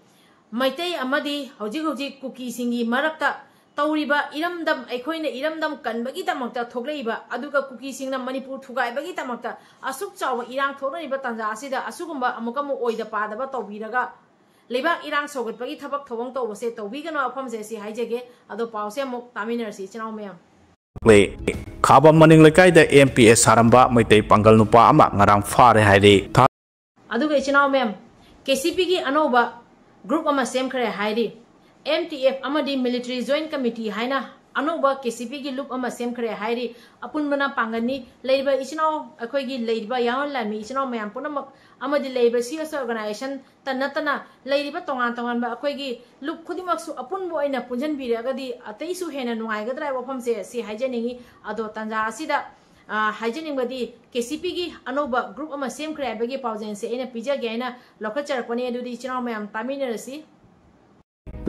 ꯃꯩꯇꯩ ꯑꯃꯗꯤ ꯍꯧꯖꯤꯛ ꯍꯧꯖꯤꯛ ꯀꯨꯀꯤꯁꯤꯡꯒꯤ ꯃꯔꯛꯇ ꯇꯧꯔꯤꯕ ꯏꯔꯝꯗꯝ, ꯑꯩꯈꯣꯏꯅ ꯏꯔꯝꯗꯝ ꯀꯟꯕꯒꯤꯗꯃꯛꯇ ꯊꯣꯛꯂꯛꯏꯕ, ꯑꯗꯨꯒ ꯀꯨꯀꯤꯁꯤꯡꯅ ꯃꯅꯤꯄꯨꯔ ꯊꯨꯒꯥꯏꯕꯒꯤꯗꯃꯛꯇ ꯑꯁꯨꯛ ꯆꯥꯎꯕ ꯏꯔꯥꯡ ꯊꯣꯛꯂꯛꯂꯤꯕ ꯇꯥꯟꯖꯥ ꯑꯁꯤꯗ ꯑꯁꯤꯒꯨꯝꯕ ꯑꯃꯨꯛ ꯑꯃꯨꯛ ꯑꯣꯏꯗ ꯄꯥꯗꯕ ꯇꯧꯕꯤꯔꯒ ꯂꯩꯕꯥꯛ ꯏꯔꯥꯡ ꯁꯧꯒꯠꯄꯒꯤ ꯊꯕꯛ ꯊꯧꯑꯣꯡ ꯇꯧꯕꯁꯦ ꯇꯧꯕꯤꯒꯅꯨ ꯋꯥꯐꯝꯁꯦ ꯁꯤ ꯍꯥꯏꯖꯒꯦ꯫ ꯑꯗꯣ ꯄꯥꯎꯁꯦ ꯑꯃꯨꯛ ꯇꯥꯃꯤꯟꯅꯔꯁꯤ ꯏꯆꯤꯟ ꯏꯅꯥꯎ ꯃꯌꯥꯝ꯫ ꯂꯩ꯫ ꯈꯥꯕꯝ ꯃꯅꯤꯡ ꯂꯩꯀꯥꯏꯗ ꯑꯦꯝ ꯄꯤ ꯑꯦ ꯁꯥꯔꯝꯕ ꯃꯩꯇꯩ ꯄꯥꯡꯒꯜ ꯅꯨꯄꯥ ꯑꯃ ꯉꯔꯥꯡ ꯐꯥꯔꯦ ꯍꯥꯏꯔꯤ꯫ ꯊꯥ- ꯑꯗꯨꯒ ꯏꯆꯤꯟ ꯏꯅꯥꯎ ꯃꯌꯥꯝ, ꯀꯦ ꯁꯤ ꯄꯤꯒꯤ ꯑꯅꯧꯕ ꯒ꯭ꯔꯨꯞ ꯑꯃ ꯁꯦꯝꯈ꯭ꯔꯦ ꯍꯥꯏꯔꯤ꯫ ꯑꯦꯝ ꯇꯤ ꯑꯦꯐ ꯑꯃꯗꯤ ꯃꯤꯂꯤꯇꯔꯤ ꯖꯣꯏꯟ ꯀꯃꯤꯇꯤ ꯍꯥꯏꯅ ꯑꯅꯧꯕ ꯀꯦ ꯁꯤ ꯄꯤꯒꯤ ꯂꯨꯞ ꯑꯃ ꯁꯦꯝꯈ꯭ꯔꯦ ꯍꯥꯏꯔꯤ꯫ ꯑꯄꯨꯟꯕꯅ ꯄꯥꯡꯒꯜꯅꯤ꯫ ꯂꯩꯔꯤꯕ ꯏꯆꯤꯟ ꯏꯅꯥꯎ, ꯑꯩꯈꯣꯏꯒꯤ ꯂꯩꯔꯤꯕ ꯌꯥꯉꯣꯟ ꯂꯥꯟꯃꯤ ꯏꯆꯤꯟ ꯏꯅꯥꯎ ꯃꯌꯥꯝ ꯄꯨꯝꯅꯃꯛ ꯑꯃꯗꯤ ꯂꯩꯔꯤꯕ ꯁꯤ ꯑꯦꯁ ꯑꯣꯔꯒꯅꯥꯏꯖꯦꯁꯟꯇ ꯅꯠꯇꯅ ꯂꯩꯔꯤꯕ ꯇꯣꯉꯥꯟ ꯇꯣꯉꯥꯟꯕ ꯑꯩꯈꯣꯏꯒꯤ ꯂꯨꯞ ꯈꯨꯗꯤꯡꯃꯛꯁꯨ ꯑꯄꯨꯟꯕ ꯑꯣꯏꯅ ꯄꯨꯟꯁꯤꯟꯕꯤꯔꯒꯗꯤ ꯑꯇꯩꯁꯨ ꯍꯦꯟꯅ ꯅꯨꯡꯉꯥꯏꯒꯗ꯭ꯔꯥ ꯍꯥꯏꯕ ꯋꯥꯐꯝꯁꯦ ꯁꯤ ꯍꯥꯏꯖꯅꯤꯡꯉꯤ꯫ ꯑꯗꯣ ꯇꯥꯟꯖꯥ ꯑꯁꯤꯗ, ꯑ, ꯍꯥꯏꯖꯅꯤꯡꯕꯗꯤ ꯀꯦ ꯁꯤ ꯄꯤꯒꯤ ꯑꯅꯧꯕ ꯒ꯭ꯔꯨꯞ ꯑꯃ ꯁꯦꯝꯈ꯭ꯔꯦ ꯍꯥꯏꯕꯒꯤ ꯄꯥꯎꯖꯦꯜꯁꯦ ꯑꯩꯅ ꯄꯤꯖꯒꯦ ꯍꯥꯏꯅ ꯂꯧꯈꯠꯆꯔꯛꯄꯅꯤ꯫ ꯑꯗꯨꯗꯤ ꯏꯆꯤꯟ ꯏꯅꯥꯎ ꯃꯌꯥꯝ ꯇꯥꯃꯤꯟꯅꯔꯁꯤ꯫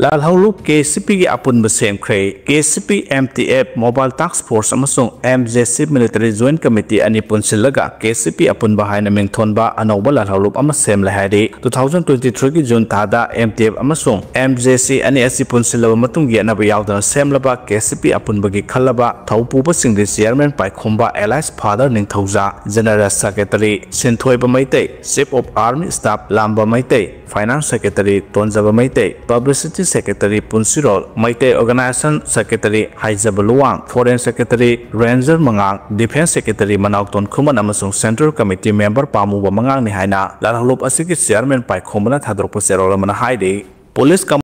ꯂꯥꯜꯍꯧꯂꯨꯞ ꯀꯦ ꯁꯤ ꯄꯤꯒꯤ ꯑꯄꯨꯟꯕ ꯁꯦꯝꯈ꯭ꯔꯦ꯫ K C P M T F Mobile Task Force ꯑꯃꯁꯨꯡ M J C Military Joint Committee ꯑꯅꯤ ꯄꯨꯟꯁꯤꯜꯂꯒ ꯀꯦ ꯁꯤ ꯄꯤ ꯑꯄꯨꯟꯕ ꯍꯥꯏꯅ ꯃꯤꯡꯊꯣꯟꯕ ꯑꯅꯧꯕ ꯂꯥꯜꯍꯧꯂꯨꯞ ꯑꯃ ꯁꯦꯝꯂꯦ ꯍꯥꯏꯔꯤ꯫ Two thousand twenty three ꯒꯤ ꯖꯨꯟ ꯊꯥꯗ ꯑꯦꯝ ꯇꯤ ꯑꯦꯐ ꯑꯃꯁꯨꯡ ꯑꯦꯝ ꯖꯦ ꯁꯤ ꯑꯅꯤ ꯑꯁꯤ ꯄꯨꯟꯁꯤꯜꯂꯕ ꯃꯇꯨꯡ ꯌꯦꯠꯅꯕ ꯌꯥꯎꯗꯅ ꯁꯦꯝꯂꯕ ꯀꯦ ꯁꯤ ꯄꯤ ꯑꯄꯨꯟꯕꯒꯤ ꯈꯜꯂꯕ ꯊꯧ ꯄꯨꯕꯁꯤꯡꯗꯤ chairman Paikhomba alias Father Ningthouja, General Secretary Sinthoiba Meitei, Chief of Army Staff ꯂꯥꯝꯕ Meitei, Finance Secretary ꯇꯣꯟꯖꯕ Meitei, Publicity Secretary ꯄꯨꯟꯁꯤꯔꯣꯜ Meitei, Organization Secretary ꯍꯥꯏꯖꯕ ꯂꯨꯋꯥꯡ, Foreign Secretary ꯔꯦꯟꯖꯔ ꯃꯉꯥꯡ, Defence Secretary ꯃꯅꯥꯎꯇꯣꯟ ꯈꯨꯃꯟ ꯑꯃꯁꯨꯡ Central Committee Member ꯄꯥꯝꯃꯨꯕ ꯃꯉꯥꯡꯅꯤ ꯍꯥꯏꯅ ꯂꯥꯜꯍꯧꯂꯨꯞ ꯑꯁꯤꯒꯤ ꯆꯤꯌꯥꯔꯃꯦꯟ ꯄꯥꯏꯈꯣꯝꯕꯅ ꯊꯥꯗꯣꯔꯛꯄ ꯆꯦꯔꯣꯜ ꯑꯃꯅ ꯍꯥꯏꯔꯤ꯫ ꯄꯨꯂꯤꯁ ꯀꯝ-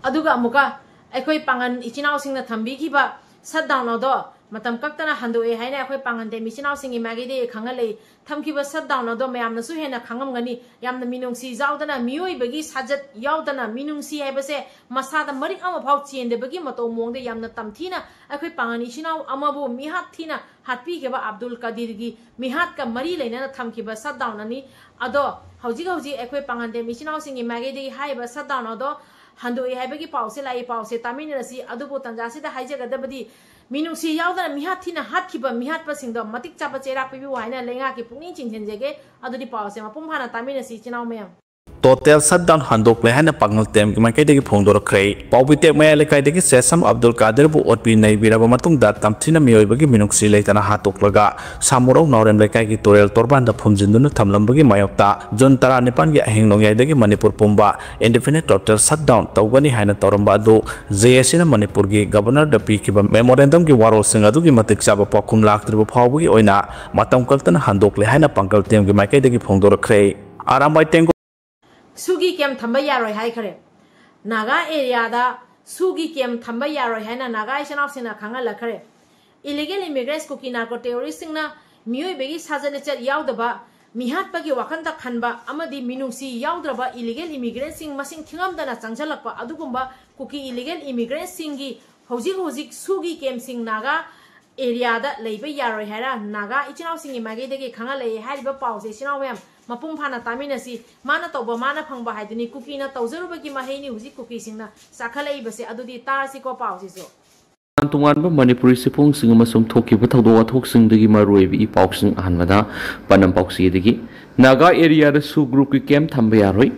ꯑꯗꯨꯒ ꯑꯃꯨꯛꯀ ꯑꯩꯈꯣꯏ ꯄꯥꯉꯜ ꯏꯆꯤꯟ ꯏꯅꯥꯎꯁꯤꯡꯅ ꯊꯝꯕꯤꯈꯤꯕ shutdown ꯑꯗꯣ ꯃꯇꯝ ꯀꯛꯇꯅ ꯍꯟꯗꯣꯛꯑꯦ ꯍꯥꯏꯅ ꯑꯩꯈꯣꯏ ꯄꯥꯉꯟꯗꯦꯝ ꯏꯆꯤꯟ ꯏꯅꯥꯎꯁꯤꯡꯒꯤ ꯃꯥꯏꯀꯩꯗꯒꯤ ꯈꯪꯍꯜꯂꯛꯏ꯫ ꯊꯝꯈꯤꯕ ꯁꯠ ꯗꯥꯎꯟ ꯑꯗꯣ ꯃꯌꯥꯝꯅꯁꯨ ꯍꯦꯟꯅ ꯈꯪꯉꯝꯒꯅꯤ꯫ ꯌꯥꯝꯅ ꯃꯤꯅꯨꯡꯁꯤ ꯌꯥꯎꯗꯅ, ꯃꯤꯑꯣꯏꯕꯒꯤ ꯁꯥꯖꯠ ꯌꯥꯎꯗꯅ, ꯃꯤꯅꯨꯡꯁꯤ ꯍꯥꯏꯕꯁꯦ ꯃꯁꯥꯗ ꯃꯔꯤꯛ ꯑꯃꯐꯥꯎ ꯆꯦꯟꯗꯕꯒꯤ ꯃꯇꯧ ꯃꯑꯣꯡꯗ ꯌꯥꯝꯅ ꯇꯝꯊꯤꯅ ꯑꯩꯈꯣꯏ ꯄꯥꯉꯟ ꯏꯆꯤꯟ ꯏꯅꯥꯎ ꯑꯃꯕꯨ ꯃꯤꯍꯥꯠ ꯊꯤꯅ ꯍꯥꯠꯄꯤꯈꯤꯕ ꯑꯕꯗꯨꯜ ꯀꯗꯤꯔꯒꯤ ꯃꯤꯍꯥꯠꯀ ꯃꯔꯤ ꯂꯩꯅꯅ ꯊꯝꯈꯤꯕ ꯁꯠ ꯗꯥꯎꯟ ꯑꯅꯤ ꯑꯗꯣ ꯍꯧꯖꯤꯛ ꯍꯧꯖꯤꯛ ꯑꯩꯈꯣꯏ ꯄꯥꯉꯟꯗꯦꯝ ꯏꯆꯤꯟ ꯏꯅꯥꯎꯁꯤꯡꯒꯤ ꯃꯥꯏꯀꯩꯗꯒꯤ ꯍꯥꯏꯔꯤꯕ ꯁꯠ ꯗꯥꯎꯟ ꯑꯗꯣ ꯍꯟꯗꯣꯛꯑꯦ ꯍꯥꯏꯕꯒꯤ ꯄꯥꯎꯁꯦ ꯂꯥꯛꯏ꯫ ꯄꯥꯎꯁꯦ ꯇꯥꯃꯤꯟꯅꯔꯁꯤ꯫ ꯑꯗꯨꯕꯨ ꯇꯟꯖꯥꯁꯤꯗ ꯍꯥꯏꯖꯒꯗꯕꯗꯤ, ꯃꯤꯅꯨꯡꯁꯤ ꯌꯥꯎꯗꯅ ꯃꯤꯍꯥꯠ ꯊꯤꯅ ꯍꯥꯠꯈꯤꯕ ꯃꯤꯍꯥꯠꯄꯁꯤꯡꯗꯣ ꯃꯇꯤꯛ ꯆꯥꯕ ꯆꯩꯔꯥꯛ ꯄꯤꯕꯤꯌꯨ ꯍꯥꯏꯅ ꯂꯩꯉꯥꯛꯀꯤ ꯄꯨꯛꯅꯤꯡ ꯆꯤꯡꯁꯤꯟꯖꯒꯦ꯫ ꯑꯗꯨꯗꯤ ꯄꯥꯎꯁꯦ ꯃꯄꯨꯡ ꯐꯥꯅ ꯇꯥꯃꯤꯟꯅꯁꯤ, ꯏꯆꯤꯟ ꯏꯅꯥꯎ ꯃꯌꯥꯝ꯫ ꯇꯣꯇꯦꯜ ꯁꯠ ꯗꯥꯎꯟ ꯍꯟꯗꯣꯛꯂꯦ ꯍꯥꯏꯅ ꯄꯥꯉꯜ ꯇꯦꯝꯒꯤ ꯃꯥꯏꯀꯩꯗꯒꯤ ꯐꯣꯡꯗꯣꯔꯛꯈ꯭ꯔꯦ꯫ ꯄꯥꯎꯕꯤꯇꯦꯛ ꯃꯌꯥꯏ ꯂꯩꯀꯥꯏꯗꯒꯤ ꯁꯦꯁꯝ ꯑꯕꯗꯨꯜ ꯀꯥꯗꯤꯔꯕꯨ ꯑꯣꯠꯄꯤ ꯅꯩꯕꯤꯔꯕ ꯃꯇꯨꯡꯗ ꯇꯝꯊꯤꯅ ꯃꯤꯑꯣꯏꯕꯒꯤ ꯃꯤꯅꯨꯡꯁꯤ ꯂꯩꯇꯅ ꯍꯥꯠꯇꯣꯛꯂꯒ ꯁꯥꯃꯨꯔꯧ ꯅꯥꯎꯔꯦꯝ ꯂꯩꯀꯥꯏꯒꯤ ꯇꯨꯔꯦꯜ ꯇꯣꯔꯕꯥꯟꯗ ꯐꯨꯝꯖꯤꯟꯗꯨꯅ ꯊꯝꯂꯝꯕꯒꯤ ꯃꯥꯌꯣꯛꯇ ꯖꯨꯟ ꯇꯔꯥꯅꯤꯄꯥꯟꯒꯤ ꯑꯍꯤꯡ ꯅꯣꯡꯌꯥꯏꯗꯒꯤ ꯃꯅꯤꯄꯨꯔ ꯄꯨꯝꯕ indefinite total shutdown ꯇꯧꯒꯅꯤ ꯍꯥꯏꯅ ꯇꯧꯔꯝꯕ ꯑꯗꯨ ꯖꯦ ꯑꯦ ꯁꯤꯅ ꯃꯅꯤꯄꯨꯔꯒꯤ ꯒꯕꯔꯅꯔꯗ ꯄꯤꯈꯤꯕ ꯃꯦꯃꯣꯔꯦꯟꯗꯝꯒꯤ ꯋꯥꯔꯣꯜꯁꯤꯡ ꯑꯗꯨꯒꯤ ꯃꯇꯤꯛ ꯆꯥꯕ ꯄꯥꯎꯈꯨꯝ ꯂꯥꯛꯇ꯭ꯔꯤꯕ ꯐꯥꯎꯕꯒꯤ ꯑꯣꯏꯅ ꯃꯇꯝ ꯀꯛꯇꯅ ꯍꯟꯗꯣꯛꯂꯦ ꯍꯥꯏꯅ ꯄꯥꯡꯒꯜ ꯇꯦꯝꯒꯤ ꯃꯥꯏꯀꯩꯗꯒꯤ ꯐꯣꯡꯗꯣꯔꯛꯈ꯭ꯔꯦ꯫ ꯑꯔꯥꯝꯕꯥꯏ ꯇꯦꯡꯒꯣ ꯁꯨꯒꯤ ꯀꯦꯝ ꯊꯝꯕ ꯌꯥꯔꯣꯏ ꯍꯥꯏꯈ꯭ꯔꯦ꯫ ꯅꯥꯒꯥ ꯑꯦꯔꯤꯌꯥꯗ ꯁꯨꯒꯤ ꯀꯦꯝ ꯊꯝꯕ ꯌꯥꯔꯣꯏ ꯍꯥꯏꯅ ꯅꯥꯒꯥ ꯏꯆꯤꯟ ꯏꯅꯥꯎꯁꯤꯡꯅ ꯈꯪꯍꯜꯂꯛꯈ꯭ꯔꯦ꯫ Illegal immigrants ꯀꯨꯀꯤ narco terrorist ꯁꯤꯡꯅ ꯃꯤꯑꯣꯏꯕꯒꯤ ꯁꯥꯖꯠ ꯂꯤꯆꯠ ꯌꯥꯎꯗꯕ ꯃꯤꯍꯥꯠꯄꯒꯤ ꯋꯥꯈꯜꯗ ꯈꯟꯕ ꯑꯃꯗꯤ ꯃꯤꯅꯨꯡꯁꯤ ꯌꯥꯎꯗ꯭ꯔꯕ illegal immigrant ꯁꯤꯡ ꯃꯁꯤꯡ ꯊꯤꯉꯝꯗꯅ ꯆꯪꯁꯤꯜꯂꯛꯄ ꯑꯗꯨꯒꯨꯝꯕ ꯀꯨꯀꯤ illegal immigrant ꯁꯤꯡꯒꯤ ꯍꯧꯖꯤꯛ ꯍꯧꯖꯤꯛ ꯁꯨꯒꯤ ꯀꯦꯝꯁꯤꯡ ꯅꯥꯒꯥ ꯑꯦꯔꯤꯌꯥꯗ ꯂꯩꯕ ꯌꯥꯔꯣꯏ ꯍꯥꯏꯔ ꯅꯥꯒꯥ ꯏꯆꯤꯟ ꯏꯅꯥꯎꯁꯤꯡꯒꯤ ꯃꯥꯏꯀꯩꯗꯒꯤ ꯈꯪꯍꯜꯂꯛꯑꯦ꯫ ꯍꯥꯏꯔꯤꯕ ꯄꯥꯎꯁꯦ ꯏꯆꯤꯟ ꯏꯅꯥꯎ ꯃꯌꯥꯝ ꯃꯄꯨꯡ ꯐꯥꯅ ꯇꯥꯃꯤꯟꯅꯁꯤ꯫ ꯃꯥꯅ ꯇꯧꯕ ꯃꯥꯅ ꯐꯪꯕ ꯍꯥꯏꯗꯨꯅꯤ꯫ ꯀꯨꯀꯤꯅ ꯇꯧꯖꯔꯨꯕꯒꯤ ꯃꯍꯩꯅꯤ ꯍꯧꯖꯤꯛ ꯀꯨꯀꯤꯁꯤꯡꯅ ꯆꯥꯈꯠꯂꯛꯏꯕꯁꯦ꯫ ꯑꯗꯨꯗꯤ ꯇꯥꯔꯁꯤꯀꯣ ꯄꯥꯎꯁꯤꯁꯨ꯫ ꯇꯣꯉꯥꯟ ꯇꯣꯉꯥꯟꯕ ꯃꯅꯤꯄꯨꯔꯤ ꯁꯤꯐꯣꯡꯁꯤꯡ ꯑꯃꯁꯨꯡ ꯊꯣꯛꯈꯤꯕ ꯊꯧꯗꯣꯛ ꯋꯥꯊꯣꯛꯁꯤꯡꯗꯒꯤ ꯃꯔꯨꯑꯣꯏꯕ ꯏ ꯄꯥꯎꯁꯤꯡ꯫ ꯑꯍꯥꯟꯕꯗ ꯄꯅꯝ ꯄꯥꯎꯆꯦꯗꯒꯤ꯫ ꯅꯥꯒꯥ ꯑꯦꯔꯤꯌꯥꯗ ꯁꯨ ꯒ꯭ꯔꯨꯞꯀꯤ ꯀꯦꯝ ꯊꯝꯕ ꯌꯥꯔꯣꯏ꯫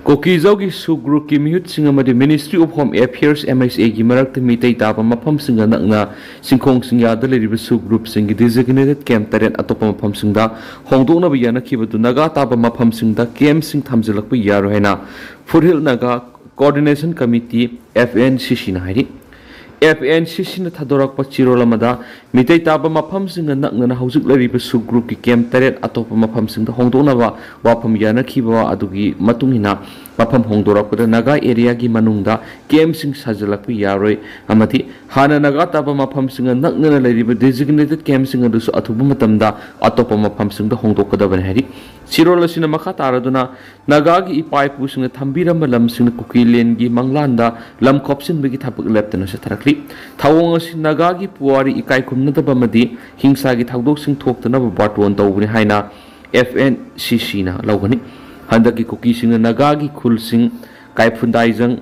ꯀꯣꯀꯤꯖꯥꯎꯒꯤ ꯁꯨ ꯒ꯭ꯔꯨꯞꯀꯤ ꯃꯤꯍꯨꯠꯁꯤꯡ ꯑꯃꯗꯤ Ministry of Home Affairs, M H A ꯒꯤ ꯃꯔꯛꯇ ꯃꯤꯇꯩ ꯇꯥꯕ ꯃꯐꯝꯁꯤꯡꯒ ꯅꯛꯅ ꯆꯤꯡꯈꯣꯡ ꯆꯤꯡꯌꯥꯗ ꯂꯩꯔꯤꯕ ꯁꯨ ꯒ꯭ꯔꯨꯞꯁꯤꯡꯒꯤ designated ꯀꯦꯝ ꯇꯔꯦꯠ ꯑꯇꯣꯞꯄ ꯃꯐꯝꯁꯤꯡꯗ ꯍꯣꯡꯗꯣꯛꯅꯕ ꯌꯥꯅꯈꯤꯕꯗꯨ ꯅꯥꯒꯥ ꯇꯥꯕ ꯃꯐꯝꯁꯤꯡꯗ ꯀꯦꯝꯁꯤꯡ ꯊꯝꯖꯤꯜꯂꯛꯄ ꯌꯥꯔꯣꯏ ꯍꯥꯏꯅ ꯐꯨꯔꯍꯤꯜ Naga Coordination Committee, F N C C ꯅ ꯍꯥꯏꯔꯤ꯫ F N C C ꯅ ꯊꯥꯗꯣꯔꯛꯄ ꯆꯦꯔꯣꯜ ꯑꯃꯗ ꯃꯤꯇꯩ ꯇꯥꯕ ꯃꯐꯝꯁꯤꯡꯒ ꯅꯛꯅꯅ ꯍꯧꯖꯤꯛ ꯂꯩꯔꯤꯕ ꯁꯨꯒ꯭ꯔꯨꯞꯀꯤ ꯀꯦꯝꯞ ꯇꯔꯦꯠ ꯑꯇꯣꯞꯄ ꯃꯐꯝꯁꯤꯡꯗ ꯍꯣꯡꯗꯣꯛꯅꯕ ꯋꯥꯐꯝ ꯌꯥꯅꯈꯤꯕ ꯑꯗꯨꯒꯤ ꯃꯇꯨꯡ ꯏꯟꯅ, ꯃꯐꯝ ꯍꯣꯡꯗꯣꯔꯛꯄꯗ ꯅꯥꯒꯥ ꯑꯦꯔꯤꯌꯥꯒꯤ ꯃꯅꯨꯡꯗ ꯀꯦꯝꯞꯁꯤꯡ ꯁꯥꯖꯤꯜꯂꯛꯄ ꯌꯥꯔꯣꯏ ꯑꯃꯗꯤ ꯍꯥꯟꯅ ꯅꯥꯒꯥ ꯇꯥꯕ ꯃꯐꯝꯁꯤꯡꯒ ꯅꯛꯅꯅ ꯂꯩꯔꯤꯕ ꯗꯤꯖꯤꯒꯅꯦꯇꯦꯗ ꯀꯦꯝꯞꯁꯤꯡ ꯑꯗꯨꯁꯨ ꯑꯊꯨꯕ ꯃꯇꯝꯗ ꯑꯇꯣꯞꯄ ꯃꯐꯝꯁꯤꯡꯗ ꯍꯣꯡꯗꯣꯛꯀꯗꯕꯅꯤ ꯍꯥꯏꯔꯤ꯫ ꯁꯤꯔꯣꯜ ꯑꯁꯤꯅ ꯃꯈꯥ ꯇꯥꯔꯗꯨꯅ ꯅꯥꯒꯥꯒꯤ ꯏꯄꯥ ꯏꯄꯨꯁꯤꯡꯅ ꯊꯝꯕꯤꯔꯝꯕ ꯂꯝꯁꯤꯡꯗ ꯀꯨꯀꯤꯂꯦꯟꯒꯤ ꯃꯪꯂꯥꯟꯗ ꯂꯝ ꯈꯣꯞꯆꯤꯟꯕꯒꯤ ꯊꯕꯛ ꯂꯦꯞꯇꯅ ꯆꯠꯊꯔꯛꯂꯤ꯫ ꯊꯧꯑꯣꯡ ꯑꯁꯤ ꯅꯥꯒꯥꯒꯤ ꯄꯨꯋꯥꯔꯤ ꯏꯀꯥꯏ ꯈꯨꯝꯅꯗꯕ ꯑꯃꯗꯤ ꯍꯤꯡꯁꯥꯒꯤ ꯊꯧꯗꯣꯛꯁꯤꯡ ꯊꯣꯛꯇꯅꯕ ꯕꯥꯔꯇꯣꯟ ꯇꯧꯕꯅꯤ ꯍꯥꯏꯅ ꯑꯦꯐ ꯑꯦꯟ ꯁꯤ ꯁꯤꯅ ꯂꯧꯒꯅꯤ꯫ ꯍꯟꯗꯛꯀꯤ ꯀꯨꯀꯤꯁꯤꯡꯅ ꯅꯥꯒꯥꯒꯤ ꯈꯨꯜꯁꯤꯡ ꯀꯥꯏꯐꯨꯟꯗꯥꯏꯖꯪ,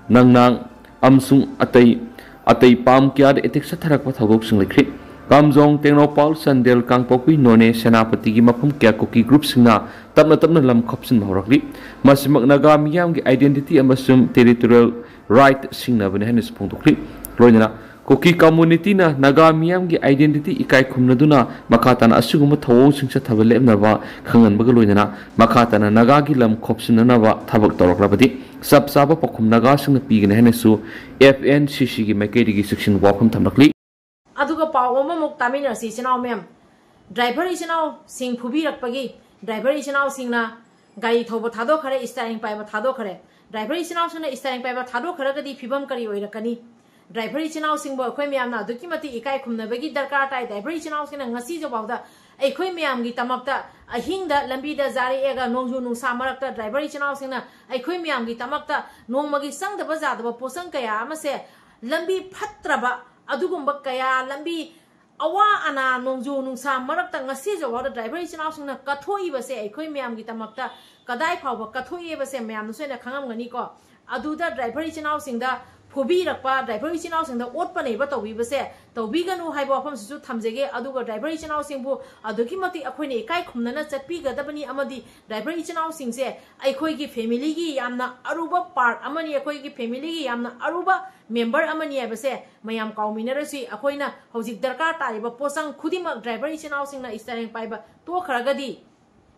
ꯅꯪꯅꯥꯡ ꯑꯃꯁꯨꯡ ꯑꯇꯩ ꯑꯇꯩ ꯄꯥꯝ ꯀꯌꯥꯗ ꯑꯦꯇꯦꯛ ꯆꯠꯊꯔꯛꯄ ꯊꯧꯗꯣꯛꯁꯤꯡ ꯂꯩꯈ꯭ꯔꯤ꯫ ꯀꯥꯝꯖꯣꯡ, ꯇꯦꯡꯅꯧꯄꯥꯜ, ꯆꯥꯟꯗꯦꯜ, ꯀꯥꯡꯄꯣꯛꯄꯤ, ꯅꯣꯅꯦ, ꯁꯦꯅꯥꯄꯇꯤꯒꯤ ꯃꯐꯝ ꯀꯌꯥ ꯀꯨꯀꯤ ꯒ꯭ꯔꯨꯞꯁꯤꯡꯅ ꯇꯞꯅ ꯇꯞꯅ ꯂꯝ ꯈꯣꯞꯆꯤꯟꯕ ꯍꯧꯔꯛꯂꯤ꯫ ꯃꯁꯤꯃꯛ ꯅꯥꯒꯥ ꯃꯤꯌꯥꯝꯒꯤ ꯑꯥꯏꯗꯦꯟꯇꯤꯇꯤ ꯑꯃꯁꯨꯡ ꯇꯦꯔꯤꯇꯣꯔꯤꯌꯦꯜ ꯔꯥꯏꯠ ꯁꯤꯡꯅꯕꯅꯤ ꯍꯥꯏꯅꯁꯨ ꯐꯣꯡꯗꯣꯛꯂꯤ꯫ ꯂꯣꯏꯅꯅ ꯀꯨꯀꯤ ꯀꯝꯃꯨꯅꯤꯇꯤꯅ ꯅꯥꯒꯥ ꯃꯤꯌꯥꯝꯒꯤ ꯑꯥꯏꯗꯦꯟꯇꯤꯇꯤ ꯏꯀꯥꯏ ꯈꯨꯝꯅꯗꯨꯅ ꯃꯈꯥ ꯇꯥꯅ ꯑꯁꯤꯒꯨꯝꯕ ꯊꯧꯑꯣꯡꯁꯤꯡ ꯆꯠꯊꯕ ꯂꯦꯞꯅꯕ ꯈꯪꯍꯟꯕꯒ ꯂꯣꯏꯅꯅ ꯃꯈꯥ ꯇꯥꯅ ꯅꯥꯒꯥꯒꯤ ꯂꯝ ꯈꯣꯞꯆꯤꯟꯅꯅꯕ ꯊꯕꯛ ꯇꯧꯔꯛꯂꯕꯗꯤ ꯆꯞ ꯆꯥꯕ ꯄꯥꯎꯈꯨꯝ ꯅꯥꯒꯥꯁꯤꯡꯅ ꯄꯤꯒꯅꯤ ꯍꯥꯏꯅꯁꯨ ꯑꯦꯐ ꯑꯦꯟ ꯁꯤ ꯁꯤꯒꯤ ꯃꯥꯏꯀꯩꯗꯒꯤ ꯆꯦꯛꯁꯤꯟ ꯋꯥꯐꯝ ꯊꯝꯂꯛꯂꯤ꯫ ꯑꯗꯨꯒ ꯄꯥꯎ ꯑꯃꯃꯨꯛ ꯇꯥꯃꯤꯟꯅꯔꯁꯤ ꯏꯆꯤꯟ ꯏꯅꯥꯎ ꯃꯌꯥꯝ꯫ ꯗ꯭ꯔꯥꯏꯚꯔ ꯏꯆꯤꯟ ꯏꯅꯥꯎꯁꯤꯡ ꯐꯨꯕꯤꯔꯛꯄꯒꯤ, ꯗ꯭ꯔꯥꯏꯚꯔ ꯏꯆꯤꯟ ꯏꯅꯥꯎꯁꯤꯡꯅ ꯒꯥꯔꯤ ꯊꯧꯕ ꯊꯥꯗꯣꯛꯈ꯭ꯔꯦ, ꯏꯁꯇꯤꯌꯥꯔꯤꯡ ꯄꯥꯏꯕ ꯊꯥꯗꯣꯛꯈ꯭ꯔꯦ꯫ ꯗ꯭ꯔꯥꯏꯚꯔ ꯏꯆꯤꯟ ꯏꯅꯥꯎꯁꯤꯡꯅ ꯏꯁꯇꯤꯌꯥꯔꯤꯡ ꯄꯥꯏꯕ ꯊꯥꯗꯣꯛꯈ꯭ꯔꯒꯗꯤ ꯐꯤꯕꯝ ꯀꯔꯤ ꯑꯣꯏꯔꯛꯀꯅꯤ? ꯗ꯭ꯔꯥꯏꯚꯔ ꯏꯆꯤꯟ ꯏꯅꯥꯎꯁꯤꯡꯕꯨ ꯑꯩꯈꯣꯏ ꯃꯌꯥꯝꯅ ꯑꯗꯨꯛꯀꯤ ꯃꯇꯤꯛ ꯏꯀꯥꯏ ꯈꯨꯝꯅꯕꯒꯤ ꯗꯔꯀꯥꯔ ꯇꯥꯏ꯫ ꯗ꯭ꯔꯥꯏꯚꯔ ꯏꯆꯤꯟ ꯏꯅꯥꯎꯁꯤꯡꯅ ꯉꯁꯤꯁꯨ ꯐꯥꯎꯗ ꯑꯩꯈꯣꯏ ꯃꯌꯥꯝꯒꯤꯗꯃꯛꯇ ꯑꯍꯤꯡꯗ ꯂꯝꯕꯤꯗ ꯖꯥꯔꯛꯑꯒ ꯅꯣꯡꯖꯨ ꯅꯨꯡꯁꯥ ꯃꯔꯛꯇ ꯗ꯭ꯔꯥꯏꯚꯔ ꯏꯆꯤꯟ ꯏꯅꯥꯎꯁꯤꯡꯅ ꯑꯩꯈꯣꯏ ꯃꯌꯥꯝꯒꯤꯗꯃꯛꯇ ꯅꯣꯡꯃꯒꯤ ꯆꯪꯗꯕ ꯌꯥꯗꯕ ꯄꯣꯠꯆꯪ ꯀꯌꯥ ꯑꯃꯁꯦ, ꯂꯝꯕꯤ ꯐꯠꯇ꯭ꯔꯕ ꯑꯗꯨꯒꯨꯝꯕ ꯀꯌꯥ, ꯂꯝꯕꯤ ꯑꯋꯥ ꯑꯅꯥ, ꯅꯣꯡꯖꯨ ꯅꯨꯡꯁꯥ ꯃꯔꯛꯇ ꯉꯁꯤꯁꯨ ꯐꯥꯎꯗ ꯗ꯭ꯔꯥꯏꯚꯔ ꯏꯆꯤꯟ ꯏꯅꯥꯎꯁꯤꯡꯅ ꯀꯠꯊꯣꯛꯏꯕꯁꯦ ꯑꯩꯈꯣꯏ ꯃꯌꯥꯝꯒꯤꯗꯃꯛꯇ ꯀꯗꯥꯏ ꯐꯥꯎꯕ ꯀꯠꯊꯣꯛꯑꯦꯕꯁꯦ ꯃꯌꯥꯝꯅꯁꯨ ꯍꯦꯟꯅ ꯈꯪꯉꯝꯒꯅꯤꯀꯣ꯫ ꯑꯗꯨꯗ ꯗ꯭ꯔꯥꯏꯚꯔ ꯏꯆꯤꯟ ꯏꯅꯥꯎꯁꯤꯡꯗ ꯐꯨꯕꯤꯔꯛꯄ, ꯗ꯭ꯔꯥꯏꯚꯔ ꯏꯆꯤꯟ ꯏꯅꯥꯎꯁꯤꯡꯗ ꯑꯣꯠꯄ ꯅꯩꯕ ꯇꯧꯕꯤꯕꯁꯦ ꯇꯧꯕꯤꯒꯅꯨ ꯍꯥꯏꯕ ꯋꯥꯐꯝꯁꯤꯁꯨ ꯊꯝꯖꯒꯦ꯫ ꯑꯗꯨꯒ ꯗ꯭ꯔꯥꯏꯚꯔ ꯏꯆꯤꯟ ꯏꯅꯥꯎꯁꯤꯡꯕꯨ ꯑꯗꯨꯛꯀꯤ ꯃꯇꯤꯛ ꯑꯩꯈꯣꯏꯅ ꯏꯀꯥꯏ ꯈꯨꯝꯅꯅ ꯆꯠꯄꯤꯒꯗꯕꯅꯤ ꯑꯃꯗꯤ ꯗ꯭ꯔꯥꯏꯚꯔ ꯏꯆꯤꯟ ꯏꯅꯥꯎꯁꯤꯡꯁꯦ ꯑꯩꯈꯣꯏꯒꯤ ꯐꯦꯃꯤꯂꯤꯒꯤ ꯌꯥꯝꯅ ꯑꯔꯨꯕ ꯄꯥꯔꯠ ꯑꯃꯅꯤ, ꯑꯩꯈꯣꯏꯒꯤ ꯐꯦꯃꯤꯂꯤꯒꯤ ꯌꯥꯝꯅ ꯑꯔꯨꯕ ꯃꯦꯝꯕꯔ ꯑꯃꯅꯤ ꯍꯥꯏꯕꯁꯦ ꯃꯌꯥꯝ ꯀꯥꯎꯃꯤꯟꯅꯔꯁꯤ꯫ ꯑꯩꯈꯣꯏꯅ ꯍꯧꯖꯤꯛ ꯗꯔꯀꯥꯔ ꯇꯥꯔꯤꯕ ꯄꯣꯠꯆꯪ ꯈꯨꯗꯤꯡꯃꯛ ꯗ꯭ꯔꯥꯏꯚꯔ ꯏꯆꯤꯟ ꯏꯅꯥꯎꯁꯤꯡꯅ ꯏꯁꯇꯤꯌꯥꯔꯤꯡ ꯄꯥꯏꯕ ꯇꯣꯛꯈ꯭ꯔꯒꯗꯤ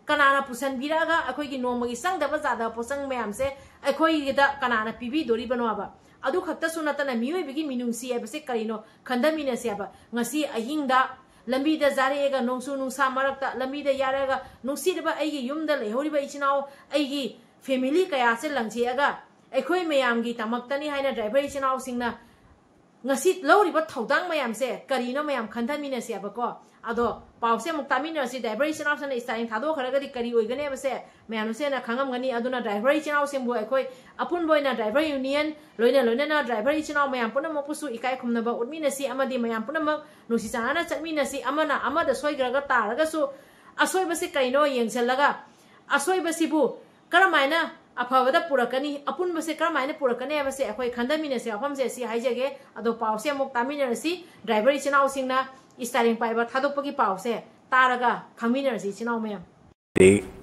ꯀꯅꯥꯅ ꯄꯨꯁꯟꯕꯤꯔꯛꯑꯒ ꯑꯩꯈꯣꯏꯒꯤ ꯅꯣꯡꯃꯒꯤ ꯆꯪꯗꯕ ꯌꯥꯗꯕ ꯄꯣꯠꯆꯪ ꯃꯌꯥꯝꯁꯦ ꯑꯩꯈꯣꯏꯒꯤꯗ ꯀꯅꯥꯅ ꯄꯤꯕꯤꯗꯣꯔꯤꯕꯅꯣ ꯍꯥꯏꯕ? ꯑꯗꯨ ꯈꯛꯇꯁꯨ ꯅꯠꯇꯅ ꯃꯤꯑꯣꯏꯕꯒꯤ ꯃꯤꯅꯨꯡꯁꯤ ꯍꯥꯏꯕꯁꯦ ꯀꯔꯤꯅꯣ ꯈꯟꯊꯃꯤꯟꯅꯁꯦ ꯍꯥꯏꯕ꯫ ꯉꯁꯤ ꯑꯍꯤꯡꯗ ꯂꯝꯕꯤꯗ ꯌꯥꯔꯛꯑꯒ, ꯅꯣꯡꯆꯨ ꯅꯨꯡꯁꯥ ꯃꯔꯛꯇ ꯂꯝꯕꯤꯗ ꯌꯥꯔꯛꯑꯒ, ꯅꯨꯡꯁꯤꯔꯕ ꯑꯩꯒꯤ ꯌꯨꯝꯗ ꯂꯩꯍꯧꯔꯤꯕ ꯏꯆꯤꯟ ꯏꯅꯥꯎ, ꯑꯩꯒꯤ family ꯀꯌꯥꯁꯦ ꯂꯪꯁꯤꯑꯒ ꯑꯩꯈꯣꯏ ꯃꯌꯥꯝꯒꯤ ꯗꯃꯛꯇꯅꯤ ꯍꯥꯏꯅ driver ꯏꯆꯤꯟ ꯏꯅꯥꯎꯁꯤꯡꯅ ꯉꯁꯤ ꯂꯧꯔꯤꯕ ꯊꯧꯗꯥꯡ ꯃꯌꯥꯝꯁꯦ ꯀꯔꯤꯅꯣ ꯃꯌꯥꯝ ꯈꯟꯊꯃꯤꯟꯅꯁꯦꯕꯀꯣ꯫ ꯑꯗꯣ ꯄꯥꯎꯁꯦ ꯑꯃꯨꯛ ꯇꯥꯃꯤꯟꯅꯔꯁꯤ꯫ Driver ꯏꯆꯤꯟ ꯏꯅꯥꯎꯁꯤꯡꯅ ꯏꯁꯇꯥꯔꯤꯡ ꯊꯥꯗꯣꯛꯈ꯭ꯔꯒꯗꯤ ꯀꯔꯤ ꯑꯣꯏꯒꯅꯤ ꯍꯥꯏꯕꯁꯦ ꯃꯌꯥꯝꯁꯦ ꯍꯦꯟꯅ ꯈꯪꯉꯝꯒꯅꯤ꯫ ꯑꯗꯨꯅ driver ꯏꯆꯤꯟ ꯏꯅꯥꯎꯁꯤꯡꯕꯨ ꯑꯩꯈꯣꯏ ꯑꯄꯨꯟꯕ ꯑꯣꯏꯅ driver union, ꯂꯣꯏꯅ ꯂꯣꯏꯅꯅ driver ꯏꯆꯤꯟ ꯏꯅꯥꯎ ꯃꯌꯥꯝ ꯄꯨꯝꯅꯃꯛꯄꯨꯁꯨ ꯏꯀꯥꯏ ꯈꯨꯝꯅꯕ ꯎꯠꯃꯤꯟꯅꯁꯤ ꯑꯃꯗꯤ ꯃꯌꯥꯝ ꯄꯨꯝꯅꯃꯛ ꯅꯨꯡꯁꯤ ꯆꯥꯟꯅꯅ ꯆꯠꯃꯤꯟꯅꯁꯤ꯫ ꯑꯃꯅ ꯑꯃꯗ ꯁꯣꯏꯈ꯭ꯔꯒ ꯇꯥꯔꯒꯁꯨ ꯑꯁꯣꯏꯕꯁꯤ ꯀꯩꯅꯣ ꯌꯦꯡꯁꯤꯜꯂꯒ ꯑꯁꯣꯏꯕꯁꯤꯕꯨ ꯀꯔꯝꯍꯥꯏꯅ ꯑꯐꯕꯗ ꯄꯨꯔꯛꯀꯅꯤ, ꯑꯄꯨꯟꯕꯁꯦ ꯀꯔꯝꯍꯥꯏꯅ ꯄꯨꯔꯛꯀꯅꯤ ꯍꯥꯏꯕꯁꯦ ꯑꯩꯈꯣꯏ ꯈꯟꯊꯃꯤꯟꯅꯁꯦ꯫ ꯋꯥꯐꯝꯁꯦ ꯑꯁꯤ ꯍꯥꯏꯖꯒꯦ꯫ ꯑꯗꯣ ꯄꯥꯎꯁꯦ ꯑꯃꯨꯛ ꯇꯥꯃꯤꯟꯅꯔꯁꯤ꯫ Driver ꯏꯆꯤꯟ ꯏꯅꯥꯎꯁꯤꯡꯅ ꯏꯁꯇꯥꯔꯤꯡ ꯄꯥꯏꯕ ꯊꯥꯗꯣꯛꯄꯒꯤ ꯄꯥꯎꯁꯦ ꯇꯥꯔꯒ ꯈꯪꯃꯤꯟꯅꯔꯁꯤ ꯏꯆꯤꯟ ꯏꯅꯥꯎ ꯃꯌꯥꯝ꯫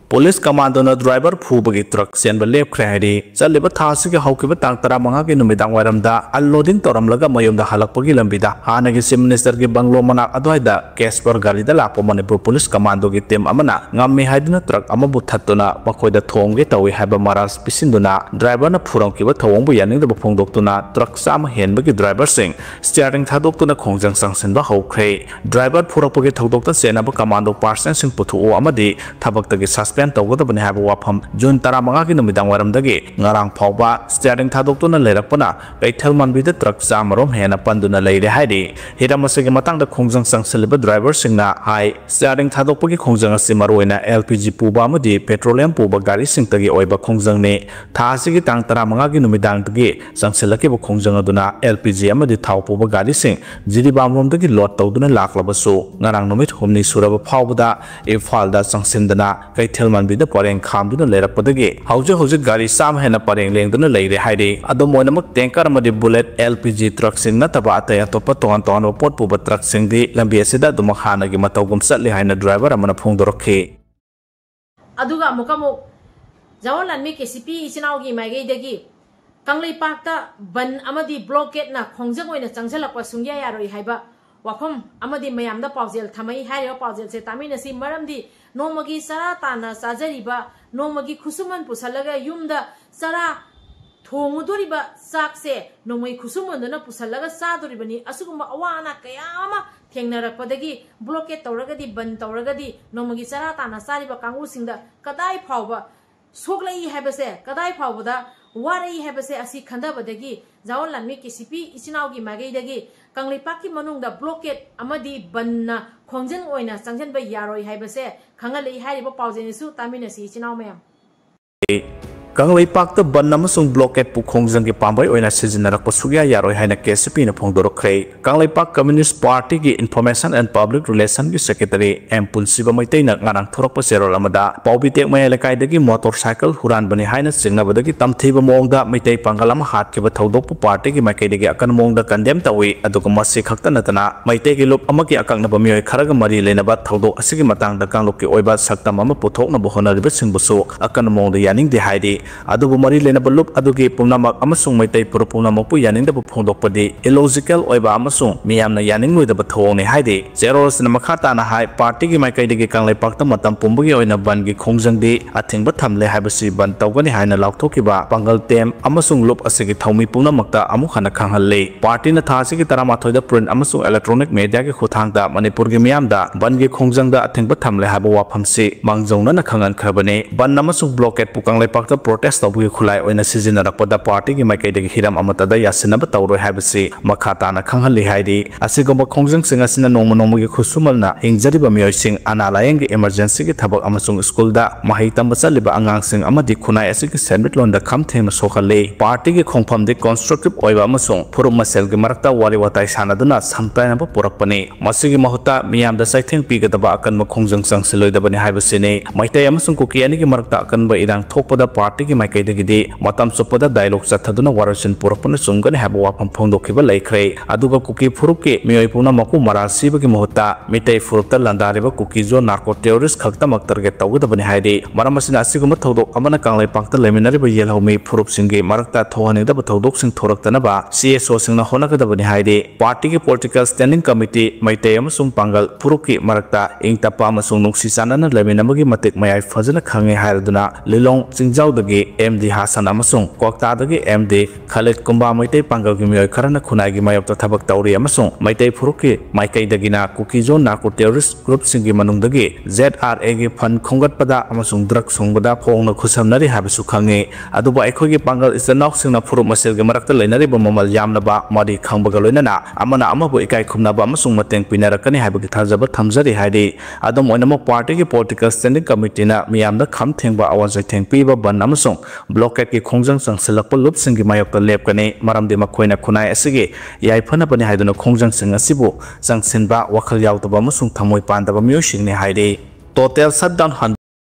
ꯄꯨꯂꯤꯁ ꯀꯃꯥꯟꯗꯣꯅ driver ꯐꯨꯕꯒꯤ truck ꯆꯦꯟꯕ ꯂꯦꯞꯈ꯭ꯔꯦ ꯍꯥꯏꯔꯤ꯫ ꯆꯠꯂꯤꯕ ꯊꯥ ꯑꯁꯤꯒꯤ ꯍꯧꯈꯤꯕ ꯇꯥꯡ ꯇꯔꯥꯃꯉꯥꯒꯤ ꯅꯨꯃꯤꯗꯥꯡ ꯋꯥꯏꯔꯝꯗ unloading ꯇꯧꯔꯝꯂꯒ ꯃꯌꯨꯝꯗ ꯍꯜꯂꯛꯄꯒꯤ ꯂꯝꯕꯤꯗ ꯍꯥꯟꯅꯒꯤ Chief Minister ꯒꯤ bungalow ꯃꯅꯥꯛ ꯑꯗꯨꯋꯥꯏꯗ Casper ꯒꯥꯔꯤꯗ ꯂꯥꯛꯄ ꯃꯅꯤꯄꯨꯔ ꯄꯨꯂꯤꯁ ꯀꯃꯥꯟꯗꯣꯒꯤ team ꯑꯃꯅ ꯉꯝꯃꯤ ꯍꯥꯏꯗꯨꯅ truck ꯑꯃꯕꯨ ꯊꯠꯇꯨꯅ ꯃꯈꯣꯏꯗ ꯊꯣꯝꯒꯦ ꯇꯧꯏ ꯍꯥꯏꯕ ꯃꯔꯥꯜ ꯄꯤꯁꯤꯟꯗꯨꯅ driver ꯅ ꯐꯨꯔꯝꯈꯤꯕ ꯊꯧꯑꯣꯡꯕꯨ ꯌꯥꯅꯤꯡꯗꯕ ꯐꯣꯡꯗꯣꯛꯇꯨꯅ truck ꯆꯥꯝꯃ ꯍꯦꯟꯕꯒꯤ driver ꯁꯤꯡ steering ꯊꯥꯗꯣꯛꯇꯨꯅ ꯈꯣꯡꯖꯪ ꯆꯪꯁꯤꯟꯕ ꯍꯧꯈ꯭ꯔꯦ꯫ Driver ꯐꯨꯔꯛꯄꯒꯤ ꯊꯧꯗꯣꯛꯇ ꯆꯦꯟꯅꯕ commando personnel ꯁꯤꯡ ꯄꯨꯊꯣꯛꯎ ꯑꯃꯗꯤ ꯊꯕꯛꯇꯒꯤ suspend ꯇꯧꯒꯗꯕꯅꯤ ꯍꯥꯏꯕ ꯋꯥꯐꯝ ꯖꯨꯟ ꯇꯔꯥꯃꯉꯥꯒꯤ ꯅꯨꯃꯤꯗꯥꯡ ꯋꯥꯏꯔꯝꯗꯒꯤ ꯉꯔꯥꯡ ꯐꯥꯎꯕ steering ꯊꯥꯗꯣꯛꯇꯨꯅ ꯂꯩꯔꯛꯄꯅ ꯀꯩꯊꯦꯜ ꯃꯥꯟꯕꯤꯗ truck ꯆꯥꯝꯃꯔꯣꯝ ꯍꯦꯟꯅ ꯄꯟꯗꯨꯅ ꯂꯩꯔꯦ ꯍꯥꯏꯔꯤ꯫ ꯍꯤꯔꯝ ꯑꯁꯤꯒꯤ ꯃꯇꯥꯡꯗ ꯈꯣꯡꯖꯪ ꯆꯪꯁꯤꯜꯂꯤꯕ driver ꯁꯤꯡꯅ ꯍꯥꯏ, steering ꯊꯥꯗꯣꯛꯄꯒꯤ ꯈꯣꯡꯖꯪ ꯑꯁꯤ ꯃꯔꯨꯑꯣꯏꯅ L P G ꯄꯨꯕ ꯑꯃꯗꯤ petroleum ꯄꯨꯕ ꯒꯥꯔꯤꯁꯤꯡꯇꯒꯤ ꯑꯣꯏꯕ ꯈꯣꯡꯖꯪꯅꯤ꯫ ꯊꯥ ꯑꯁꯤꯒꯤ ꯇꯥꯡ ꯇꯔꯥꯃꯉꯥꯒꯤ ꯅꯨꯃꯤꯗꯥꯡꯗꯒꯤ ꯆꯪꯁꯤꯜꯂꯛꯈꯤꯕ ꯈꯣꯡꯖꯪ ꯑꯗꯨꯅ L P G ꯑꯃꯗꯤ ꯊꯥꯎ ꯄꯨꯕ ꯒꯥꯔꯤꯁꯤꯡ ꯖꯤꯔꯤꯕꯥꯝ ꯔꯣꯝꯗꯒꯤ load ꯇꯧꯗꯨꯅ ꯂꯥꯛꯂꯕꯁꯨ, ꯉꯔꯥꯡ ꯅꯨꯃꯤꯠ ꯍꯨꯝꯅꯤ ꯁꯨꯔꯕ ꯐꯥꯎꯕꯗ ꯏꯝꯐꯥꯜꯗ ꯆꯪꯁꯤꯟꯗꯅ ꯀꯩꯊꯦꯜ ꯃꯥꯟꯕꯤꯗ ꯄꯔꯦꯡ ꯈꯥꯝꯗꯨꯅ ꯂꯩꯔꯛꯄꯗꯒꯤ ꯍꯧꯖꯤꯛ ꯍꯧꯖꯤꯛ ꯒꯥꯔꯤ ꯆꯥꯝꯃ ꯍꯦꯟꯅ ꯄꯔꯦꯡ ꯂꯦꯡꯗꯨꯅ ꯂꯩꯔꯦ ꯍꯥꯏꯔꯤ꯫ ꯑꯗꯨꯝ ꯑꯣꯏꯅꯃꯛ, tanker ꯑꯃꯗꯤ bullet L P G truck ꯁꯤꯡ ꯅꯠꯇꯕ ꯑꯇꯩ ꯑꯇꯣꯞꯄ ꯇꯣꯉꯥꯟ ꯇꯣꯉꯥꯟꯕ ꯄꯣꯠ ꯄꯨꯕ truck ꯁꯤꯡꯗꯤ ꯂꯝꯕꯤ ꯑꯁꯤꯗ ꯑꯗꯨꯃꯛ ꯍꯥꯟꯅꯒꯤ ꯃꯇꯧꯒꯨꯝ ꯆꯠꯂꯤ ꯍꯥꯏꯅ driver ꯑꯃꯅ ꯐꯣꯡꯗꯣꯔꯛꯈꯤ꯫ ꯑꯗꯨꯒ ꯑꯃꯨꯛꯀ ꯑꯃꯨꯛ ꯖꯋꯥꯍꯔꯂꯥꯜ ꯃꯤ ꯀꯦ ꯁꯤ ꯄꯤ ꯏꯆꯤꯟ ꯏꯅꯥꯎꯒꯤ ꯃꯥꯏꯀꯩꯗꯒꯤ ꯀꯪꯂꯩꯄꯥꯛꯇ ꯕꯟ ꯑꯃꯗꯤ blockade ꯅ ꯈꯣꯡꯖꯪ ꯑꯣꯏꯅ ꯆꯪꯁꯤꯜꯂꯛꯄ ꯁꯨꯡꯌꯥ ꯌꯥꯔꯣꯏ ꯍꯥꯏꯕ ꯋꯥꯐꯝ ꯑꯃꯗꯤ ꯃꯌꯥꯝꯗ ꯄꯥꯎꯖꯦꯜ ꯊꯝꯃꯛꯏ꯫ ꯍꯥꯏꯔꯤꯕ ꯄꯥꯎꯖꯦꯜꯁꯦ ꯇꯥꯃꯤꯟꯅꯁꯤ꯫ ꯃꯔꯝꯗꯤ ꯅꯣꯡꯃꯒꯤ ꯆꯔꯥ ꯇꯥꯟꯅ ꯆꯥꯖꯔꯤꯕ, ꯅꯣꯡꯃꯒꯤ ꯈꯨꯠꯁꯨꯃꯟ ꯄꯨꯁꯜꯂꯒ ꯌꯨꯝꯗ ꯆꯔꯥ ꯊꯣꯡꯉꯨꯗꯣꯔꯤꯕ ꯆꯥꯛꯁꯦ ꯅꯣꯡꯃꯩ ꯈꯨꯠꯁꯨꯃꯟꯗꯨꯅ ꯄꯨꯁꯜꯂꯒ ꯆꯥꯗꯣꯔꯤꯕꯅꯤ꯫ ꯑꯁꯤꯒꯨꯝꯕ ꯑꯋꯥ ꯑꯅꯥ ꯀꯌꯥ ꯑꯃ ꯊꯦꯡꯅꯔꯛꯄꯗꯒꯤ, blockade ꯇꯧꯔꯒꯗꯤ, ꯕꯟ ꯇꯧꯔꯒꯗꯤ, ꯅꯣꯡꯃꯒꯤ ꯆꯔꯥ ꯇꯥꯟꯅ ꯆꯥꯔꯤꯕ ꯀꯥꯡꯕꯨꯁꯤꯡꯗ ꯀꯗꯥꯏ ꯐꯥꯎꯕ ꯁꯣꯛꯂꯛꯏ ꯍꯥꯏꯕꯁꯦ, ꯀꯗꯥꯏ ꯐꯥꯎꯕꯗ ꯋꯥꯔꯛꯏ ꯍꯥꯏꯕꯁꯦ, ꯑꯁꯤ ꯈꯟꯊꯕꯗꯒꯤ ꯖꯋꯥꯍꯔꯂꯥꯜ ꯃꯤꯠꯀꯤ ꯁꯤꯄꯤ ꯏꯆꯤꯟ ꯏꯅꯥꯎꯒꯤ ꯃꯥꯏꯀꯩꯗꯒꯤ ꯀꯪꯂꯩꯄꯥꯛꯀꯤ ꯃꯅꯨꯡꯗ blockade ꯑꯃꯗꯤ ꯕꯟꯅ ꯈꯣꯡꯖꯪ ꯑꯣꯏꯅ ꯆꯪꯁꯤꯟꯕ ꯌꯥꯔꯣꯏ ꯍꯥꯏꯕꯁꯦ ꯈꯪꯍꯜꯂꯛꯏ꯫ ꯍꯥꯏꯔꯤꯕ ꯄꯥꯎꯖꯦꯜ ꯑꯁꯤꯁꯨ ꯇꯥꯃꯤꯟꯅꯁꯤ, ꯏꯆꯤꯟ ꯏꯅꯥꯎ ꯃꯌꯥꯝ꯫ ꯀꯪꯂꯩꯄꯥꯛꯇ ꯕꯟ ꯑꯃꯁꯨꯡ blockade ꯄꯨ ꯈꯣꯡꯖꯪꯒꯤ ꯄꯥꯝꯕꯩ ꯑꯣꯏꯅ ꯁꯤꯖꯤꯟꯅꯔꯛꯄ ꯁꯨꯛꯌꯥ ꯌꯥꯔꯣꯏ ꯍꯥꯏꯅ ꯀꯦ ꯑꯦꯁ ꯌꯨ ꯄꯤꯅ ꯐꯣꯡꯗꯣꯔꯛꯈ꯭ꯔꯦ꯫ ꯀꯪꯂꯩꯄꯥꯛ Communist Party ꯒꯤ Information and Public Relation ꯒꯤ Secretary ꯑꯦꯝ ꯄꯨꯟꯁꯤꯕ ꯃꯩꯇꯩꯅ ꯉꯔꯥꯡ ꯊꯣꯔꯛꯄ ꯆꯦꯔꯣꯜ ꯑꯃꯗ, ꯄꯥꯎꯕꯤ ꯇꯦꯛ ꯃꯌꯥꯏ ꯂꯩꯀꯥꯏꯗꯒꯤ ꯃꯣꯇꯣꯔ ꯁꯥꯏꯀꯜ ꯍꯨꯔꯥꯟꯕꯅꯤ ꯍꯥꯏꯅ ꯆꯤꯡꯅꯕꯗꯒꯤ ꯇꯝꯊꯤꯕ ꯃꯑꯣꯡꯗ ꯃꯩꯇꯩ ꯄꯥꯡꯒꯜ ꯑꯃ ꯍꯥꯠꯈꯤꯕ ꯊꯧꯗꯣꯛꯄꯨ party ꯒꯤ ꯃꯥꯏꯀꯩꯗꯒꯤ ꯑꯀꯟꯕ ꯃꯑꯣꯡꯗ condemn ꯇꯧꯏ꯫ ꯑꯗꯨꯒ ꯃꯁꯤ ꯈꯛꯇ ꯅꯠꯇꯅ, ꯃꯩꯇꯩꯒꯤ ꯂꯨꯞ ꯑꯃꯒꯤ ꯑꯀꯛꯅꯕ ꯃꯤꯑꯣꯏ ꯈꯔꯒ ꯃꯔꯤ ꯂꯩꯅꯕ ꯊꯧꯗꯣꯛ ꯑꯁꯤꯒꯤ ꯃꯇꯥꯡꯗ ꯀꯥꯡꯂꯨꯞꯀꯤ ꯑꯣꯏꯕ ꯁꯛꯇꯝ ꯑꯃ ꯄꯨꯊꯣꯛꯅꯕ ꯍꯣꯠꯅꯔꯤꯕꯁꯤꯡꯕꯨꯁꯨ ꯑꯀꯟꯕ ꯃꯑꯣꯡꯗ ꯌꯥꯅꯤꯡꯗꯦ ꯍꯥꯏꯔꯤ꯫ ꯑꯗꯨꯕꯨ ꯃꯔꯤ ꯂꯩꯅꯕ ꯂꯨꯞ ꯑꯗꯨꯒꯤ ꯄꯨꯝꯅꯃꯛ ꯑꯃꯁꯨꯡ ꯃꯩꯇꯩ ꯐꯨꯔꯨꯞ ꯄꯨꯝꯅꯃꯛꯄꯨ ꯌꯥꯅꯤꯡꯗꯕ ꯐꯣꯡꯗꯣꯛꯄꯗꯤ illogical ꯑꯣꯏꯕ ꯑꯃꯁꯨꯡ ꯃꯤꯌꯥꯝꯅ ꯌꯥꯅꯤꯡꯂꯣꯏꯗꯕ ꯊꯧꯑꯣꯡꯅꯤ ꯍꯥꯏꯔꯤ꯫ ꯆꯦꯔꯣꯜ ꯑꯁꯤꯅ ꯃꯈꯥ ꯇꯥꯅ ꯍꯥꯏ, party ꯒꯤ ꯃꯥꯏꯀꯩꯗꯒꯤ ꯀꯪꯂꯩꯄꯥꯛꯇ ꯃꯇꯝ ꯄꯨꯝꯕꯒꯤ ꯑꯣꯏꯅ ꯕꯟꯒꯤ ꯈꯣꯡꯖꯪꯗꯤ ꯑꯊꯤꯡꯕ ꯊꯝꯂꯦ ꯍꯥꯏꯕꯁꯤ ꯕꯟ ꯇꯧꯒꯅꯤ ꯍꯥꯏꯅ ꯂꯥꯎꯊꯣꯛꯈꯤꯕ ꯄꯥꯡꯒꯜ ꯇꯦꯝ ꯑꯃꯁꯨꯡ ꯂꯨꯞ ꯑꯁꯤꯒꯤ ꯊꯧꯃꯤ ꯄꯨꯝꯅꯃꯛꯇ ꯑꯃꯨꯛ ꯍꯟꯅ ꯈꯪꯍꯜꯂꯤ꯫ Party ꯅ ꯊꯥ ꯑꯁꯤꯒꯤ ꯇꯔꯥꯃꯥꯊꯣꯏꯗ print ꯑꯃꯁꯨꯡ electronic media ꯒꯤ ꯈꯨꯠꯊꯥꯡꯗ ꯃꯅꯤꯄꯨꯔꯒꯤ ꯃꯤꯌꯥꯝꯗ ꯕꯟꯒꯤ ꯈꯣꯡꯖꯪꯗ ꯑꯊꯤꯡꯕ ꯊꯝꯂꯦ ꯍꯥꯏꯕ ꯋꯥꯐꯝꯁꯤ ꯃꯥꯡꯖꯧꯅꯅ ꯈꯪꯍꯟꯈ꯭ꯔꯕꯅꯤ꯫ ꯕꯟ ꯑꯃꯁꯨꯡ blockade ꯄꯨ ꯀꯪꯂꯩꯄꯥꯛꯇ protest ꯇꯧꯕꯒꯤ ꯈꯨꯠꯂꯥꯏ ꯑꯣꯏꯅ ꯁꯤꯖꯤꯟꯅꯔꯛꯄꯗ party ꯒꯤ ꯃꯥꯏꯀꯩꯗꯒꯤ ꯍꯤꯔꯝ ꯑꯃꯠꯇꯗ ꯌꯥꯁꯤꯟꯅꯕ ꯇꯧꯔꯣꯏ ꯍꯥꯏꯕꯁꯤ ꯃꯈꯥ ꯇꯥꯅ ꯈꯪꯍꯜꯂꯤ ꯍꯥꯏꯔꯤ꯫ ꯑꯁꯤꯒꯨꯝꯕ ꯈꯣꯡꯖꯪꯁꯤꯡ ꯑꯁꯤꯅ ꯅꯣꯡꯃ ꯅꯣꯡꯃꯒꯤ ꯈꯨꯠꯁꯨꯃꯟꯅ ꯍꯤꯡꯖꯔꯤꯕ ꯃꯤꯑꯣꯏꯁꯤꯡ, ꯑꯅꯥ ꯂꯥꯌꯦꯡꯒꯤ emergency ꯒꯤ ꯊꯕꯛ ꯑꯃꯁꯨꯡ ꯁ꯭ꯀꯨꯜꯗ ꯃꯍꯩ ꯇꯝꯕ ꯆꯠꯂꯤꯕ ꯑꯉꯥꯡꯁꯤꯡ ꯑꯃꯗꯤ ꯈꯨꯟꯅꯥꯏ ꯑꯁꯤꯒꯤ ꯁꯦꯟꯃꯤꯠꯂꯣꯟꯗ ꯈꯝ ꯊꯦꯡꯅ ꯁꯣꯛꯍꯜꯂꯤ꯫ Party ꯒꯤ ꯈꯣꯡꯐꯝꯗꯤ constructive ꯑꯣꯏꯕ ꯑꯃꯁꯨꯡ ꯐꯨꯔꯨꯞ ꯃꯁꯦꯜꯒꯤ ꯃꯔꯛꯇ ꯋꯥꯔꯤ ꯋꯥꯇꯥꯏ ꯁꯥꯟꯅꯗꯨꯅ ꯁꯝ ꯇꯥꯏꯅꯕ ꯄꯨꯔꯛꯄꯅꯤ꯫ ꯃꯁꯤꯒꯤ ꯃꯍꯨꯠꯇ ꯃꯤꯌꯥꯝꯗ ꯆꯩꯊꯦꯡ ꯄꯤꯒꯗꯕ ꯑꯀꯟꯕ ꯈꯣꯡꯖꯪ ꯆꯪꯁꯤꯜꯂꯣꯏꯗꯕꯅꯤ ꯍꯥꯏꯕꯁꯤꯅꯤ꯫ ꯃꯩꯇꯩ ꯑꯃꯁꯨꯡ ꯀꯨꯀꯤ ꯑꯅꯤꯒꯤ ꯃꯔꯛꯇ ꯑꯀꯟꯕ ꯏꯔꯥꯡ ꯊꯣꯛꯄꯗ party ꯒꯤ ꯃꯥꯏꯀꯩꯗꯒꯤꯗꯤ ꯃꯇꯝ ꯆꯨꯞꯄꯗ dialogue ꯆꯠꯊꯗꯨꯅ ꯋꯥꯔꯣꯏꯁꯤꯟ ꯄꯨꯔꯛꯄꯅ ꯆꯨꯝꯒꯅꯤ ꯍꯥꯏꯕ ꯋꯥꯐꯝ ꯐꯣꯡꯗꯣꯛꯈꯤꯕ ꯂꯩꯈ꯭ꯔꯦ꯫ ꯑꯗꯨꯒ ꯀꯨꯀꯤ ꯐꯨꯔꯨꯞꯀꯤ ꯃꯤꯑꯣꯏ ꯄꯨꯝꯅꯃꯛꯄꯨ ꯃꯔꯥꯜ ꯁꯤꯕꯒꯤ ꯃꯍꯨꯠꯇ ꯃꯤꯇꯩ ꯐꯨꯔꯨꯞꯇ ꯂꯥꯟꯗꯥꯔꯤꯕ ꯀꯨꯀꯤꯖꯣ narco terrorist ꯈꯛꯇꯃꯛ target ꯇꯧꯒꯗꯕꯅꯤ ꯍꯥꯏꯔꯤ꯫ ꯃꯔꯝ ꯑꯁꯤꯅ, ꯑꯁꯤꯒꯨꯝꯕ ꯊꯧꯗꯣꯛ ꯑꯃꯅ ꯀꯪꯂꯩꯄꯥꯛꯇ ꯂꯩꯃꯤꯟꯅꯔꯤꯕ ꯌꯦꯜꯍꯧꯃꯤ ꯐꯨꯔꯨꯞꯁꯤꯡꯒꯤ ꯃꯔꯛꯇ ꯊꯣꯛꯍꯟꯅꯤꯡꯗꯕ ꯊꯧꯗꯣꯛꯁꯤꯡ ꯊꯣꯔꯛꯇꯅꯕ C S O ꯁꯤꯡꯅ ꯍꯣꯠꯅꯒꯗꯕꯅꯤ ꯍꯥꯏꯔꯤ꯫ Party ꯒꯤ political standing committee, ꯃꯩꯇꯩ ꯑꯃꯁꯨꯡ ꯄꯥꯡꯒꯜ ꯐꯨꯔꯨꯞꯀꯤ ꯃꯔꯛꯇ ꯏꯪ ꯇꯞꯄ ꯑꯃꯁꯨꯡ ꯅꯨꯡꯁꯤ ꯆꯥꯟꯅꯅ ꯂꯩꯃꯤꯟꯅꯕꯒꯤ ꯃꯇꯤꯛ ꯃꯌꯥꯏ ꯐꯖꯅ ꯈꯪꯉꯤ ꯍꯥꯏꯔꯗꯨꯅ ꯂꯤꯂꯣꯡ ꯆꯤꯡꯖꯥꯎꯗ ꯒꯤ ꯑꯦꯝ ꯗꯤ ꯍꯥꯁꯟ ꯑꯃꯁꯨꯡ ꯀ꯭ꯋꯥꯛꯇꯥꯗꯒꯤ ꯑꯦꯝ ꯗꯤ ꯈꯂꯤꯠ ꯀꯨꯝꯕ ꯃꯩꯇꯩ ꯄꯥꯡꯒꯜꯒꯤ ꯃꯤꯑꯣꯏ ꯈꯔꯅ ꯈꯨꯟꯅꯥꯏꯒꯤ ꯃꯥꯌꯣꯛꯇ ꯊꯕꯛ ꯇꯧꯔꯤ ꯑꯃꯁꯨꯡ ꯃꯩꯇꯩ ꯐꯨꯔꯨꯞꯀꯤ ꯃꯥꯏꯀꯩꯗꯒꯤꯅ ꯀꯨꯀꯤ ꯖꯣꯟ ꯅꯥꯔꯀꯣ ꯇꯦꯔꯣꯔꯤꯁ ꯒ꯭ꯔꯨꯞꯁꯤꯡꯒꯤ ꯃꯅꯨꯡꯗꯒꯤ ꯖꯦꯠ ꯑꯥꯔ ꯑꯦꯒꯤ ꯐꯟ ꯈꯣꯝꯒꯠꯄꯗ ꯑꯃꯁꯨꯡ ꯗ꯭ꯔꯒ ꯁꯨꯡꯕꯗ ꯐꯣꯡꯅ ꯈꯨꯠꯁꯝꯅꯔꯤ ꯍꯥꯏꯕꯁꯨ ꯈꯪꯉꯤ꯫ ꯑꯗꯨꯕꯨ ꯑꯩꯈꯣꯏꯒꯤ ꯄꯥꯡꯒꯜ ꯏꯆꯤꯜ ꯏꯅꯥꯎꯁꯤꯡꯅ ꯐꯨꯔꯨꯞ ꯃꯁꯦꯜꯒꯤ ꯃꯔꯛꯇ ꯂꯩꯅꯔꯤꯕ ꯃꯃꯜ ꯌꯥꯝꯂꯕ ꯃꯔꯤ ꯈꯪꯕꯒ ꯂꯣꯏꯅꯅ ꯑꯃꯅ ꯑꯃꯕꯨ ꯏꯀꯥꯏ ꯈꯨꯝꯅꯕ ꯑꯃꯁꯨꯡ ꯃꯇꯦꯡ ꯄꯤꯅꯔꯛꯀꯅꯤ ꯍꯥꯏꯕꯒꯤ ꯊꯥꯖꯕ ꯊꯝꯖꯔꯤ ꯍꯥꯏꯔꯤ꯫ ꯑꯗꯨꯝ ꯑꯣꯏꯅꯃꯛ, ꯄꯥꯔꯇꯤꯒꯤ ꯄꯣꯂꯤꯇꯤꯀꯦꯜ ꯁ꯭ꯇꯦꯟꯗꯤꯡ ꯀꯃꯤꯇꯤꯅ ꯃꯤꯌꯥꯝꯗ ꯈꯝ ꯊꯦꯡꯕ ꯑꯋꯥ ꯆꯩꯊꯦꯡ ꯄꯤꯕ ꯕꯟ ꯑꯃꯁꯨꯡ ꯕ꯭ꯂꯣꯀꯦꯠꯀꯤ ꯈꯣꯡꯖꯪ ꯆꯪꯁꯤꯜꯂꯛꯄ ꯂꯨꯞꯁꯤꯡꯒꯤ ꯃꯥꯌꯣꯛꯇ ꯂꯦꯞꯀꯅꯤ, ꯃꯔꯝꯗꯤ ꯃꯈꯣꯏꯅ ꯈꯨꯟꯅꯥꯏ ꯑꯁꯤꯒꯤ ꯌꯥꯏꯐꯅꯕꯅꯤ ꯍꯥꯏꯗꯨꯅ ꯈꯣꯡꯖꯪꯁꯤꯡ ꯑꯁꯤꯕꯨ ꯆꯪꯁꯤꯟꯕ, ꯋꯥꯈꯜ ꯌꯥꯎꯗꯕ ꯑꯃꯁꯨꯡ ꯊꯃꯣꯏ ꯄꯥꯟꯗꯕ ꯃꯤꯑꯣꯏꯁꯤꯡꯅꯤ ꯍꯥꯏꯔꯤ꯫ ꯇꯣꯇꯦꯜ ꯁꯠꯗꯥꯎꯟ ꯍꯟ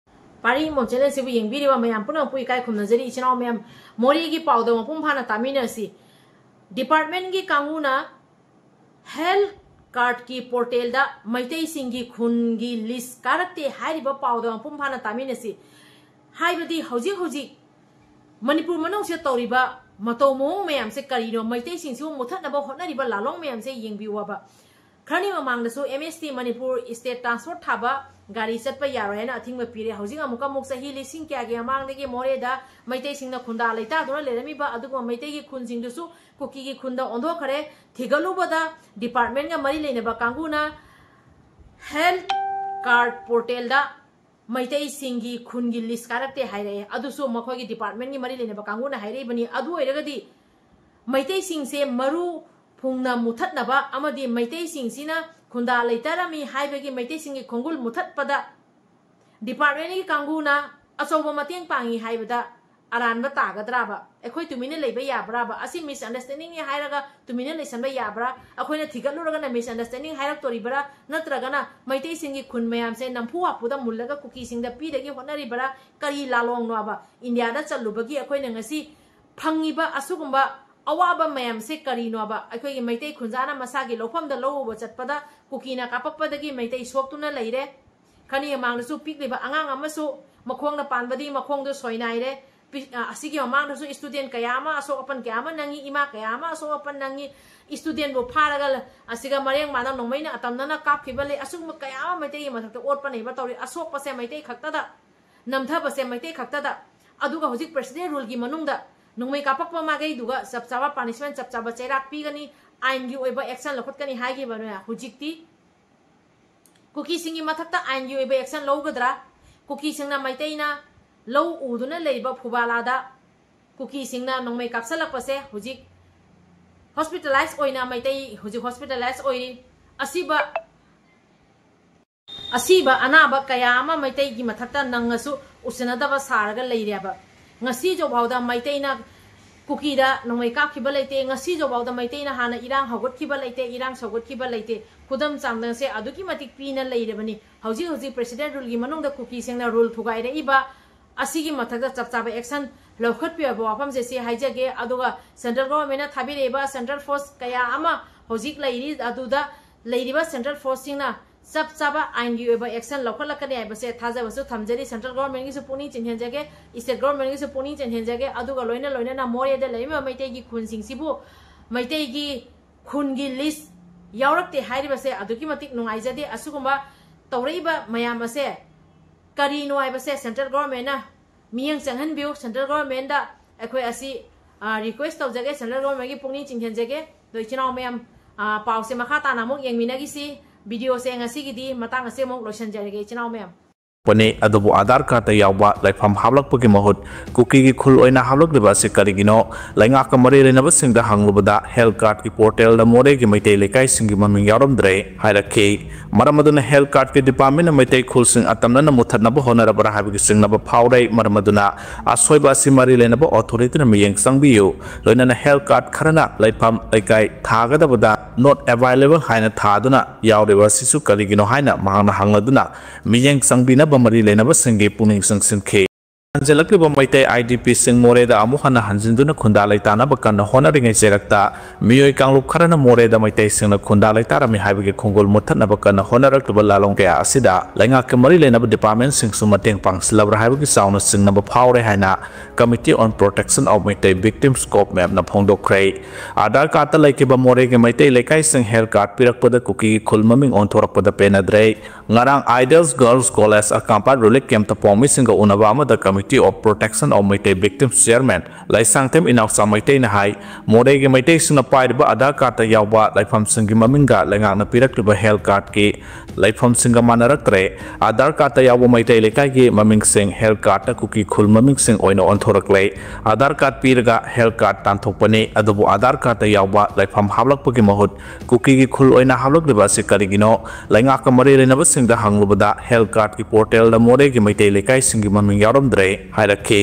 ꯄꯥꯔꯤ ꯏꯃꯣ ꯆꯦꯅꯦꯜꯁꯤꯕꯨ ꯌꯦꯡꯕꯤꯔꯤꯕ ꯃꯌꯥꯝ ꯄꯨꯝꯅꯃꯛꯄꯨ ꯏꯀꯥꯏ ꯈꯨꯝꯅꯖꯔꯤ꯫ ꯏꯆꯤꯟ ꯏꯅꯥꯎ ꯃꯌꯥꯝ, ꯃꯣꯔꯦꯒꯤ ꯄꯥꯎꯗ ꯃꯄꯨꯡ ꯐꯥꯅ ꯇꯥꯃꯤꯟꯅꯁꯤ꯫ ꯗꯤꯄꯥꯔꯠꯃꯦꯟꯒꯤ ꯀꯥꯡꯕꯨꯅ ꯍꯦꯜꯊ ꯀꯥꯔꯠꯀꯤ ꯄꯣꯔꯇꯦꯜꯗ ꯃꯩꯇꯩꯁꯤꯡꯒꯤ ꯈꯨꯟꯒꯤ ꯂꯤꯁ ꯀꯥꯔꯛꯇꯦ ꯍꯥꯏꯔꯤꯕ ꯄꯥꯎꯗ ꯃꯄꯨꯡ ꯐꯥꯅ ꯇꯥꯃꯤꯟꯅꯁꯤ꯫ ꯍꯥꯏꯕꯗꯤ ꯍꯧꯖꯤꯛ ꯍꯧꯖꯤꯛ ꯃꯅꯤꯄꯨꯔ ꯃꯅꯨꯡꯁꯤꯗ ꯇꯧꯔꯤꯕ ꯃꯇꯧ ꯃꯑꯣꯡ ꯃꯌꯥꯝꯁꯦ ꯀꯔꯤꯅꯣ? ꯃꯩꯇꯩꯁꯤꯡꯁꯤꯕꯨ ꯃꯨꯊꯠꯅꯕ ꯍꯣꯠꯅꯔꯤꯕ ꯂꯥꯂꯣꯡ ꯃꯌꯥꯝꯁꯦ ꯌꯦꯡꯕꯤꯌꯨꯕ꯫ ꯈꯔꯅꯤ ꯃꯃꯥꯡꯗꯁꯨ ꯑꯦꯝ ꯑꯦꯁ ꯇꯤ ꯃꯅꯤꯄꯨꯔ ꯁ꯭ꯇꯦꯠ ꯇ꯭ꯔꯥꯟꯁꯄꯣꯔꯠ ꯊꯥꯕ ꯒꯥꯔꯤ ꯆꯠꯄ ꯌꯥꯔꯣꯏ ꯍꯥꯏꯅ ꯑꯊꯤꯡꯕ ꯄꯤꯔꯦ꯫ ꯍꯧꯖꯤꯛ ꯑꯃꯨꯛꯀ ꯑꯃꯨꯛ ꯆꯍꯤ ꯂꯤꯁꯤꯡ ꯀꯌꯥꯒꯤ ꯃꯃꯥꯡꯗꯒꯤ ꯃꯣꯔꯦꯗ ꯃꯩꯇꯩꯁꯤꯡꯅ ꯈꯨꯟꯗꯥ ꯂꯩꯇꯥꯗꯨꯅ ꯂꯩꯔꯝꯃꯤꯕ ꯑꯗꯨꯒꯨꯝꯕ ꯃꯩꯇꯩꯒꯤ ꯈꯨꯟꯁꯤꯡꯗꯨꯁꯨ ꯀꯨꯀꯤꯒꯤ ꯈꯨꯟꯗ ꯑꯣꯟꯊꯣꯛꯈ꯭ꯔꯦ꯫ ꯊꯤꯒꯠꯂꯨꯕꯗ ꯗꯤꯄꯥꯔꯠꯃꯦꯟꯒ ꯃꯔꯤ ꯂꯩꯅꯕ ꯀꯥꯡꯕꯨꯅ ꯍꯦꯜꯊ ꯀꯥꯔꯠ ꯄꯣꯔꯇꯦꯜꯗ ꯃꯩꯇꯩꯁꯤꯡꯒꯤ ꯈꯨꯟꯒꯤ ꯂꯤꯁ ꯀꯥꯔꯛꯇꯦ ꯍꯥꯏꯔꯛꯑꯦ꯫ ꯑꯗꯨꯁꯨ ꯃꯈꯣꯏꯒꯤ ꯗꯤꯄꯥꯔꯠꯃꯦꯟꯒꯤ ꯃꯔꯤ ꯂꯩꯅꯕ ꯀꯥꯡꯕꯨꯅ ꯍꯥꯏꯔꯛꯏꯕꯅꯤ꯫ ꯑꯗꯨ ꯑꯣꯏꯔꯒꯗꯤ ꯃꯩꯇꯩꯁꯤꯡꯁꯦ ꯃꯔꯨ ꯐꯨꯡꯅ ꯃꯨꯊꯠꯅꯕ ꯑꯃꯗꯤ ꯃꯩꯇꯩꯁꯤꯡꯁꯤꯅ ꯈꯨꯟꯗꯥ ꯂꯩꯇꯔꯝꯃꯤ ꯍꯥꯏꯕꯒꯤ ꯃꯩꯇꯩꯁꯤꯡꯒꯤ ꯈꯣꯡꯒꯨꯜ ꯃꯨꯊꯠꯄꯗ ꯗꯤꯄꯥꯔꯠꯃꯦꯟꯒꯤ ꯀꯥꯡꯕꯨꯅ ꯑꯆꯧꯕ ꯃꯇꯦꯡ ꯄꯥꯡꯉꯤ ꯍꯥꯏꯕꯗ ꯑꯔꯥꯟꯕ ꯇꯥꯒꯗ꯭ꯔꯥꯕ? ꯑꯩꯈꯣꯏ ꯇꯨꯃꯤꯟꯅ ꯂꯩꯕ ꯌꯥꯕ꯭ꯔꯥꯕ? ꯑꯁꯤ ꯃꯤꯁꯑꯟꯗꯔꯁꯇꯦꯟꯗꯤꯡꯅꯤ ꯍꯥꯏꯔꯒ ꯇꯨꯃꯤꯟꯅ ꯂꯩꯁꯟꯕ ꯌꯥꯕ꯭ꯔꯥ? ꯑꯩꯈꯣꯏꯅ ꯊꯤꯒꯠꯂꯨꯔꯒꯅ ꯃꯤꯁꯑꯟꯗꯔꯁꯇꯦꯟꯗꯤꯡ ꯍꯥꯏꯔꯛꯇꯣꯔꯤꯕ꯭ꯔꯥ? ꯅꯠꯇ꯭ꯔꯒꯅ ꯃꯩꯇꯩꯁꯤꯡꯒꯤ ꯈꯨꯟ ꯃꯌꯥꯝꯁꯦ ꯅꯝꯐꯨ ꯍꯥꯐꯨꯗ ꯃꯨꯜꯂꯒ ꯀꯨꯀꯤꯁꯤꯡꯗ ꯄꯤꯗꯒꯤ ꯍꯣꯠꯅꯔꯤꯕ꯭ꯔꯥ? ꯀꯔꯤ ꯂꯥꯂꯣꯡꯅꯣꯕ? ꯏꯟꯗꯤꯌꯥꯗ ꯆꯠꯂꯨꯕꯒꯤ ꯑꯩꯈꯣꯏꯅ ꯉꯁꯤ ꯐꯪꯉꯤꯕ ꯑꯁꯤꯒꯨꯝꯕ ꯑꯋꯥꯕ ꯃꯌꯥꯝꯁꯦ ꯀꯔꯤꯅꯣꯕ? ꯑꯩꯈꯣꯏꯒꯤ ꯃꯩꯇꯩ ꯈꯨꯟꯖꯥꯅ ꯃꯁꯥꯒꯤ ꯂꯧꯐꯝꯗ ꯂꯧ ꯎꯕ ꯆꯠꯄꯗ ꯀꯨꯀꯤꯅ ꯀꯥꯞꯄꯛꯄꯗꯒꯤ ꯃꯩꯇꯩ ꯁꯣꯛꯇꯨꯅ ꯂꯩꯔꯦ꯫ ꯈꯔꯅꯤ ꯃꯃꯥꯡꯗꯁꯨ ꯄꯤꯛꯂꯤꯕ ꯑꯉꯥꯡ ꯑꯃꯁꯨ ꯃꯈꯣꯡꯅ ꯄꯥꯟꯕꯗꯒꯤ ꯃꯈꯣꯡꯗꯨ ꯁꯣꯏꯅꯥꯏꯔꯦ꯫ ꯄꯤ-, ꯑ, ꯑꯁꯤꯒꯤ ꯃꯃꯥꯡꯗꯁꯨ ꯁ꯭ꯇꯨꯗꯦꯟꯠ ꯀꯌꯥ ꯑꯃ ꯑꯁꯣꯛ ꯑꯄꯟ ꯀꯌꯥ ꯑꯃ ꯅꯪꯉꯤ, ꯏꯃꯥ ꯀꯌꯥ ꯑꯃ ꯑꯁꯣꯛ ꯑꯄꯟ ꯅꯪꯉꯤ꯫ ꯁ꯭ꯇꯨꯗꯦꯟꯠꯕꯨ ꯐꯥꯔꯒ ꯂ-, ꯑꯁꯤꯒ ꯃꯔꯦꯡ ꯃꯥꯅ ꯅꯣꯡꯃꯩꯅ ꯑꯇꯝꯅꯅ ꯀꯥꯞꯈꯤꯕ ꯂꯩ꯫ ꯑꯁꯤꯒꯨꯝꯕ ꯀꯌꯥ ꯑꯃ ꯃꯩꯇꯩꯒꯤ ꯃꯊꯛꯇ ꯑꯣꯠꯄ ꯅꯩꯕ ꯇꯧꯔꯤ꯫ ꯑꯁꯣꯛꯄꯁꯦ ꯃꯩꯇꯩ ꯈꯛꯇꯗ, ꯅꯝꯊꯕꯁꯦ ꯃꯩꯇꯩ ꯈꯛꯇꯗ꯫ ꯑꯗꯨꯒ ꯍꯧꯖꯤꯛ president ruleꯒꯤ ꯃꯅꯨꯡꯗ ꯅꯣꯡꯃꯩ ꯀꯥꯞꯄꯛꯄ ꯃꯥꯏꯀꯩꯗꯨꯒ ꯆꯞ ꯆꯥꯕ punishment, ꯆꯞ ꯆꯥꯕ ꯆꯩꯔꯥꯛ ꯄꯤꯒꯅꯤ, ꯑꯥꯏꯟꯒꯤ ꯑꯣꯏꯕ action ꯂꯧꯈꯠꯀꯅꯤ ꯍꯥꯏꯈꯤꯕꯅꯦ꯫ ꯍꯧꯖꯤꯛꯇꯤ ꯀꯨꯀꯤꯁꯤꯡꯒꯤ ꯃꯊꯛꯇ ꯑꯥꯏꯟꯒꯤ ꯑꯣꯏꯕ action ꯂꯧꯒꯗ꯭ꯔꯥ? ꯀꯨꯀꯤꯁꯤꯡꯅ ꯃꯩꯇꯩꯅ ꯂꯧ ꯎꯗꯨꯅ ꯂꯩꯔꯤꯕ ꯐꯨꯕꯥꯂꯥꯗ ꯀꯨꯀꯤꯁꯤꯡꯅ ꯅꯣꯡꯃꯩ ꯀꯥꯞꯁꯤꯜꯂꯛꯄꯁꯦ ꯍꯧꯖꯤꯛ hospitalize ꯑꯣꯏꯅ ꯃꯩꯇꯩ ꯍꯧꯖꯤꯛ hospitalize ꯑꯣꯏꯔꯤ꯫ ꯑꯁꯤꯕ ꯑꯁꯤꯕ ꯑꯅꯥꯕ ꯀꯌꯥ ꯑꯃ ꯃꯩꯇꯩꯒꯤ ꯃꯊꯛꯇ ꯅꯪꯉꯁꯨ ꯎꯁꯤꯟꯅꯗꯕ ꯁꯥꯔꯒ ꯂꯩꯔꯦꯕ꯫ ꯉꯁꯤ ꯖꯧꯐꯥꯎꯗ ꯃꯩꯇꯩꯅ ꯀꯨꯀꯤꯗ ꯅꯣꯡꯃꯩ ꯀꯥꯞꯈꯤꯕ ꯂꯩꯇꯦ꯫ ꯉꯁꯤ ꯖꯧꯐꯥꯎꯗ ꯃꯩꯇꯩꯅ ꯍꯥꯟꯅ ꯏꯔꯥꯡ ꯍꯧꯒꯠꯈꯤꯕ ꯂꯩꯇꯦ, ꯏꯔꯥꯡ ꯁꯧꯒꯠꯈꯤꯕ ꯂꯩꯇꯦ꯫ ꯈꯨꯗꯝ ꯆꯥꯡꯗꯝꯁꯦ ꯑꯗꯨꯛꯀꯤ ꯃꯇꯤꯛ ꯄꯤꯅ ꯂꯩꯔꯕꯅꯤ꯫ ꯍꯧꯖꯤꯛ ꯍꯧꯖꯤꯛ president ruleꯒꯤ ꯃꯅꯨꯡꯗ ꯀꯨꯀꯤꯁꯤꯡꯅ rule ꯊꯨꯒꯥꯏꯔꯛꯏꯕ ꯑꯁꯤꯒꯤ ꯃꯊꯛꯇ ꯆꯞ ꯆꯥꯕ action ꯂꯧꯈꯠꯄꯤꯔꯕ ꯋꯥꯐꯝꯁꯦ ꯁꯤ ꯍꯥꯏꯖꯒꯦ꯫ ꯑꯗꯨꯒ central governmentꯅ ꯊꯥꯕꯤꯔꯛꯏꯕ central force ꯀꯌꯥ ꯑꯃ ꯍꯧꯖꯤꯛ ꯂꯩꯔꯤ, ꯑꯗꯨꯗ ꯂꯩꯔꯤꯕ central forceꯁꯤꯡꯅ ꯆꯞ ꯆꯥꯕ ꯑꯥꯏꯟꯒꯤ ꯑꯣꯏꯕ action ꯂꯧꯈꯠꯂꯛꯀꯅꯤ ꯍꯥꯏꯕꯁꯦ ꯊꯥꯖꯕꯁꯨ ꯊꯝꯖꯔꯤ꯫ Central governmentꯒꯤꯁꯨ ꯄꯨꯛꯅꯤꯡ ꯆꯤꯡꯁꯤꯟꯖꯒꯦ, state governmentꯒꯤꯁꯨ ꯄꯨꯛꯅꯤꯡ ꯆꯤꯡꯁꯤꯟꯖꯒꯦ꯫ ꯑꯗꯨꯒ ꯂꯣꯏꯅ ꯂꯣꯏꯅꯅ ꯃꯣꯔꯦꯗ ꯂꯩꯔꯤꯕ ꯃꯩꯇꯩꯒꯤ ꯈꯨꯟꯁꯤꯡꯁꯤꯕꯨ ꯃꯩꯇꯩꯒꯤ ꯈꯨꯟꯒꯤ list ꯌꯥꯎꯔꯛꯇꯦ ꯍꯥꯏꯔꯤꯕꯁꯦ ꯑꯗꯨꯛꯀꯤ ꯃꯇꯤꯛ ꯅꯨꯡꯉꯥꯏꯖꯗꯦ꯫ ꯑꯁꯤꯒꯨꯝꯕ ꯇꯧꯔꯛꯏꯕ ꯃꯌꯥꯝ ꯑꯁꯦ ꯀꯔꯤꯅꯣ ꯍꯥꯏꯕꯁꯦ central governmentꯅ ꯃꯤꯠꯌꯦꯡ ꯆꯪꯍꯟꯕꯤꯌꯨ꯫ Central governmentꯗ ꯑꯩꯈꯣꯏ ꯑꯁꯤ, ꯑ, request ꯇꯧꯖꯒꯦ, central governmentꯒꯤ ꯄꯨꯛꯅꯤꯡ ꯆꯤꯡꯁꯤꯟꯖꯒꯦ꯫ ꯑꯗꯣ ꯏꯆꯤꯟ ꯏꯅꯥꯎ ꯃꯌꯥꯝ, ꯑ, ꯄꯥꯎꯁꯦ ꯃꯈꯥ ꯇꯥꯅ ꯑꯃꯨꯛ ꯌꯦꯡꯃꯤꯟꯅꯈꯤꯁꯤ꯫ Videoꯁꯦ ꯉꯁꯤꯒꯤꯗꯤ ꯃꯇꯥꯡ ꯑꯁꯤ ꯑꯃꯨꯛ ꯂꯣꯏꯁꯤꯟꯖꯔꯒꯦ ꯏꯆꯤꯟ ꯏꯅꯥꯎ ꯃꯌꯥꯝ꯫ ꯄꯅꯤ, ꯑꯗꯨꯕꯨ ꯑꯥꯙꯥꯔ ꯀꯥꯔꯗꯇ ꯌꯥꯎꯕ ꯂꯩꯐꯝ ꯍꯥꯞꯂꯛꯄꯒꯤ ꯃꯍꯨꯠ ꯀꯨꯀꯤꯒꯤ ꯈꯨꯜ ꯑꯣꯏꯅ ꯍꯥꯞꯂꯛꯂꯤꯕ ꯑꯁꯤ ꯀꯔꯤꯒꯤꯅꯣ? ꯂꯩꯉꯥꯛꯀ ꯃꯔꯤ ꯂꯩꯅꯕꯁꯤꯡꯗ ꯍꯪꯂꯨꯕꯗ health cardꯀꯤ portalꯗ ꯃꯣꯔꯦꯒꯤ ꯃꯩꯇꯩ ꯂꯩꯀꯥꯏꯁꯤꯡꯒꯤ ꯃꯃꯤꯡ ꯌꯥꯎꯔꯝꯗ꯭ꯔꯦ ꯍꯥꯏꯔꯛꯈꯤ꯫ ꯃꯔꯝ ꯑꯗꯨꯅ health cardꯀꯤ departmentꯅ ꯃꯩꯇꯩ ꯈꯨꯜꯁꯤꯡ ꯑꯇꯝꯅꯅ ꯃꯨꯠꯊꯠꯅꯕ ꯍꯣꯠꯅꯔꯕ꯭ꯔꯥ ꯍꯥꯏꯕꯒꯤ ꯆꯤꯡꯅꯕ ꯐꯥꯎꯔꯦ꯫ ꯃꯔꯝ ꯑꯗꯨꯅ ꯑꯁꯣꯏꯕ ꯑꯁꯤ ꯃꯔꯤ ꯂꯩꯅꯕ authorityꯅ ꯃꯤꯠꯌꯦꯡ ꯆꯪꯕꯤꯌꯨ꯫ ꯂꯣꯏꯅꯅ health card ꯈꯔꯅ ꯂꯩꯐꯝ ꯂꯩꯀꯥꯏ ꯊꯥꯒꯗꯕꯗ not available ꯍꯥꯏꯅ ꯊꯥꯗꯨꯅ ꯌꯥꯎꯔꯤꯕ ꯑꯁꯤꯁꯨ ꯀꯔꯤꯒꯤꯅꯣ ꯍꯥꯏꯅ ꯃꯍꯥꯛꯅ ꯍꯪꯂꯗꯨꯅ ꯃꯤꯠꯌꯦꯡ ꯆꯪꯕꯤꯅꯕ ꯃꯔꯤ ꯂꯩꯅꯕꯁꯤꯡꯒꯤ ꯄꯨꯛꯅꯤꯡ ꯆꯪꯁꯤꯟꯈꯤ꯫ ꯍꯟꯖꯤꯜꯂꯛꯂꯤꯕ ꯃꯩꯇꯩ IDPꯁꯤꯡ ꯃꯣꯔꯦꯗ ꯑꯃꯨꯛ ꯍꯟꯅ ꯍꯟꯖꯤꯟꯗꯨꯅ ꯈꯨꯟꯗꯥ ꯂꯩꯇꯥꯅꯕ ꯀꯟꯅ ꯍꯣꯠꯅꯔꯤꯉꯩ ꯆꯩꯔꯛꯇ ꯃꯤꯑꯣꯏ ꯀꯥꯡꯂꯨꯞ ꯈꯔꯅ ꯃꯣꯔꯦꯗ ꯃꯩꯇꯩꯁꯤꯡꯅ ꯈꯨꯟꯗꯥ ꯂꯩꯇꯥꯔꯝꯃꯤ ꯍꯥꯏꯕꯒꯤ ꯈꯣꯡꯒꯨꯜ ꯃꯨꯠꯊꯠꯅꯕ ꯀꯟꯅ ꯍꯣꯠꯅꯔꯛꯂꯤꯕ ꯂꯥꯂꯣꯡ ꯀꯌꯥ ꯑꯁꯤꯗ ꯂꯩꯉꯥꯛꯀ ꯃꯔꯤ ꯂꯩꯅꯕ departmentꯁꯤꯡꯁꯨ ꯃꯇꯦꯡ ꯄꯥꯡꯁꯤꯜꯂꯕ꯭ꯔꯥ ꯍꯥꯏꯕꯒꯤ ꯆꯥꯎꯅ ꯆꯤꯡꯅꯕ ꯐꯥꯎꯔꯦ ꯍꯥꯏꯅ Committee on Protection of Meitei Victims, COPMEBꯅ ꯐꯣꯡꯗꯣꯛꯈ꯭ꯔꯦ꯫ Aadhaar ꯀꯥꯔꯗꯇ ꯂꯩꯈꯤꯕ ꯃꯣꯔꯦꯒꯤ ꯃꯩꯇꯩ ꯂꯩꯀꯥꯏꯁꯤꯡ health card ꯄꯤꯔꯛꯄꯗ ꯀꯨꯀꯤꯒꯤ ꯈꯨꯜ ꯃꯃꯤꯡ ꯑꯣꯟꯊꯣꯔꯛꯄꯗ ꯄꯦꯟꯅꯗ꯭ꯔꯦ꯫ ꯉꯔꯥꯡ Ideals Girls College ꯑꯀꯥꯝꯄꯥꯠ relief campꯇ ꯄꯥꯎꯃꯤꯁꯤꯡꯒ ꯎꯅꯕ ꯑꯃꯗ committee Committee of Protection of Meitei Victims Chairman Leishangthem ꯏꯅꯥꯎꯆꯥ ꯃꯩꯇꯩꯅ ꯍꯥꯏ, ꯃꯣꯔꯦꯒꯤ ꯃꯩꯇꯩꯁꯤꯡꯅ ꯄꯥꯏꯔꯤꯕ ꯑꯥꯙꯥꯔ ꯀꯥꯔꯗꯇ ꯌꯥꯎꯕ ꯂꯩꯐꯝꯁꯤꯡꯒꯤ ꯃꯃꯤꯡꯒ ꯂꯩꯉꯥꯛꯅ ꯄꯤꯔꯛꯂꯤꯕ ꯍꯦꯜꯊ ꯀꯥꯔꯗꯀꯤ ꯂꯩꯐꯝꯁꯤꯡꯒ ꯃꯥꯟꯅꯔꯛꯇ꯭ꯔꯦ꯫ ꯑꯥꯙꯥꯔ ꯀꯥꯔꯗꯇ ꯌꯥꯎꯕ ꯃꯩꯇꯩ ꯂꯩꯀꯥꯏꯒꯤ ꯃꯃꯤꯡꯁꯤꯡ ꯍꯦꯜꯊ ꯀꯥꯔꯗꯇ ꯀꯨꯀꯤ ꯈꯨꯜ ꯃꯃꯤꯡꯁꯤꯡ ꯑꯣꯏꯅ ꯑꯣꯟꯊꯣꯔꯛꯂꯦ꯫ ꯑꯥꯙꯥꯔ ꯀꯥꯔꯗ ꯄꯤꯔꯒ ꯍꯦꯜꯊ ꯀꯥꯔꯗ ꯇꯥꯟꯊꯣꯛꯄꯅꯤ, ꯑꯗꯨꯕꯨ ꯑꯥꯙꯥꯔ ꯀꯥꯔꯗꯇ ꯌꯥꯎꯕ ꯂꯩꯐꯝ ꯍꯥꯞꯂꯛꯄꯒꯤ ꯃꯍꯨꯠ ꯀꯨꯀꯤꯒꯤ ꯈꯨꯜ ꯑꯣꯏꯅ ꯍꯥꯞꯂꯛꯂꯤꯕ ꯑꯁꯤ ꯀꯔꯤꯒꯤꯅꯣ? ꯂꯩꯉꯥꯛꯀ ꯃꯔꯤ ꯂꯩꯅꯕꯁꯤꯡꯗ ꯍꯪꯂꯨꯕꯗ ꯍꯦꯜꯊ ꯀꯥꯔꯗꯀꯤ ꯄꯣꯔꯇꯦꯜꯗ ꯃꯣꯔꯦꯒꯤ ꯃꯩꯇꯩ ꯂꯩꯀꯥꯏꯁꯤꯡꯒꯤ ꯃꯃꯤꯡ ꯌꯥꯎꯔꯝꯗ꯭ꯔꯦ ꯍꯥꯏꯔꯛꯈꯤ꯫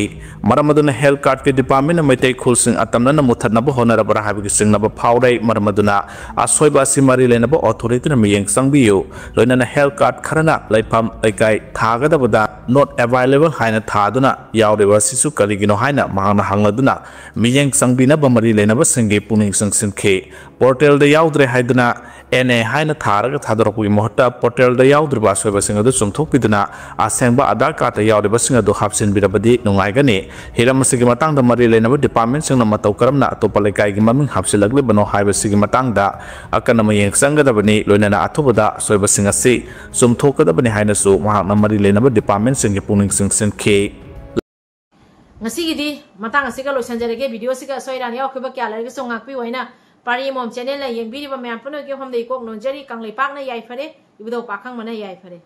ꯃꯔꯝ ꯑꯗꯨꯅ ꯍꯦꯜꯊ ꯀꯥꯔꯗꯀꯤ ꯗꯤꯄꯥꯔꯠꯃꯦꯟꯅ ꯃꯩꯇꯩ ꯈꯨꯜꯁꯤꯡ ꯑꯇꯝꯅꯅ ꯃꯨꯠꯊꯠꯅꯕ ꯍꯣꯠꯅꯔꯕ꯭ꯔꯥ ꯍꯥꯏꯕꯒꯤ ꯆꯤꯡꯅꯕ ꯐꯥꯎꯔꯦ꯫ ꯃꯔꯝ ꯑꯗꯨꯅ ꯑꯁꯣꯏꯕ ꯑꯁꯤ ꯃꯔꯤ ꯂꯩꯅꯕ ꯑꯣꯊꯣꯔꯤꯇꯤꯅ ꯃꯤꯠꯌꯦꯡ ꯆꯪꯕꯤꯌꯨ꯫ ꯂꯣꯏꯅꯅ ꯍꯦꯜꯊ ꯀꯥꯔꯗ ꯈꯔꯅ ꯂꯩꯐꯝ ꯂꯩꯀꯥꯏ ꯊꯥꯒꯗꯕꯗ not available ꯍꯥꯏꯅ ꯊꯥꯗꯨꯅ ꯌꯥꯎꯔꯤꯕ ꯑꯁꯤꯁꯨ ꯀꯔꯤꯒꯤꯅꯣ ꯍꯥꯏꯅ ꯃꯍꯥꯛꯅ ꯍꯪꯂꯗꯨꯅ ꯃꯤꯠꯌꯦꯡ ꯆꯪꯕꯤꯅꯕ ꯃꯔꯤ ꯂꯩꯅꯕꯁꯤꯡꯒꯤ ꯄꯨꯛꯅꯤꯡ ꯆꯪꯁꯤꯟꯈꯤ꯫ ꯄꯣꯔꯇꯦꯜꯗ ꯌꯥꯎꯗ꯭ꯔꯦ ꯍꯥꯏꯗꯨꯅ ꯑꯦꯟ ꯑꯦ ꯍꯥꯏꯅ ꯊꯥꯔꯒ ꯊꯥꯗꯣꯔꯛꯄꯒꯤ ꯃꯍꯨꯠꯇ ꯄꯣꯔꯇꯦꯜꯗ ꯌꯥꯎꯗ꯭ꯔꯤꯕ ꯑꯁꯣꯏꯕꯁꯤꯡ ꯑꯗꯨ ꯆꯨꯝꯊꯣꯛꯄꯤꯗꯨꯅ ꯑꯁꯦꯡꯕ ꯑꯥꯙꯥꯔ ꯀꯥꯔꯗꯇ ꯌꯥꯎꯔꯤꯕꯁꯤꯡ ꯑꯗꯨ ꯍꯥꯞꯆꯤꯟꯕꯤꯔꯕꯗꯤ ꯅꯨꯡꯉꯥꯏꯒꯅꯤ꯫ ꯍꯤꯔꯝ ꯑꯁꯤꯒꯤ ꯃꯇꯥꯡꯗ ꯃꯔꯤ ꯂꯩꯅꯕ ꯗꯤꯄꯥꯔꯠꯃꯦꯟꯁꯤꯡꯅ ꯃꯇꯧ ꯀꯔꯝꯅ ꯑꯇꯣꯞꯄ ꯂꯩꯀꯥꯏꯒꯤ ꯃꯃꯤꯡ ꯍꯥꯞꯆꯤꯜꯂꯛꯂꯤꯕꯅꯣ ꯍꯥꯏꯕꯁꯤꯒꯤ ꯃꯇꯥꯡꯗ ꯑꯀꯟꯅ ꯃꯤꯠꯌꯦꯡ ꯆꯪꯒꯗꯕꯅꯤ꯫ ꯂꯣꯏꯅꯅ ꯑꯊꯨꯕꯗ ꯑꯁꯣꯏꯕꯁꯤꯡ ꯑꯁꯤ ꯆꯨꯝꯊꯣꯛꯀꯗꯕꯅꯤ ꯍꯥꯏꯅꯁꯨ ꯃꯍꯥꯛꯅ ꯃꯔꯤ ꯂꯩꯅꯕ ꯗꯤꯄꯥꯔꯠꯃꯦꯟꯁꯤꯡꯒꯤ ꯄꯨꯛꯅꯤꯡ ꯆꯤꯡꯁꯤꯟꯈꯤ꯫ ꯉꯁꯤꯒꯤꯗꯤ ꯃꯇꯥꯡ ꯑꯁꯤꯒ ꯂꯣꯏꯁꯤꯟꯖꯔꯒꯦ꯫ ꯚꯤꯗꯤꯑꯣꯁꯤꯒ ꯑꯁꯣꯏ ꯑꯔꯥꯟ ꯌꯥꯎꯈꯤꯕ ꯀꯌꯥ ꯂꯩꯔꯒꯁꯨ ꯉꯥꯛꯄꯤꯌꯨ ꯍꯥꯏꯅ ꯄꯥꯔꯤ ꯑꯃꯣꯝ ꯆꯦꯅꯦꯜꯅ ꯌꯦꯡꯕꯤꯔꯤꯕ ꯃꯌꯥꯝ ꯄꯨꯝꯅꯃꯛꯀꯤ ꯃꯐꯝꯗ ꯏꯀꯣꯛ ꯅꯣꯟꯖꯔꯤ꯫ ꯀꯪꯂꯩꯄꯥꯛꯅ ꯌꯥꯏꯐꯔꯦ, ꯏꯕꯨꯙꯧ ꯄꯥꯈꯪꯕꯅ ꯌꯥꯏꯐꯔꯦ꯫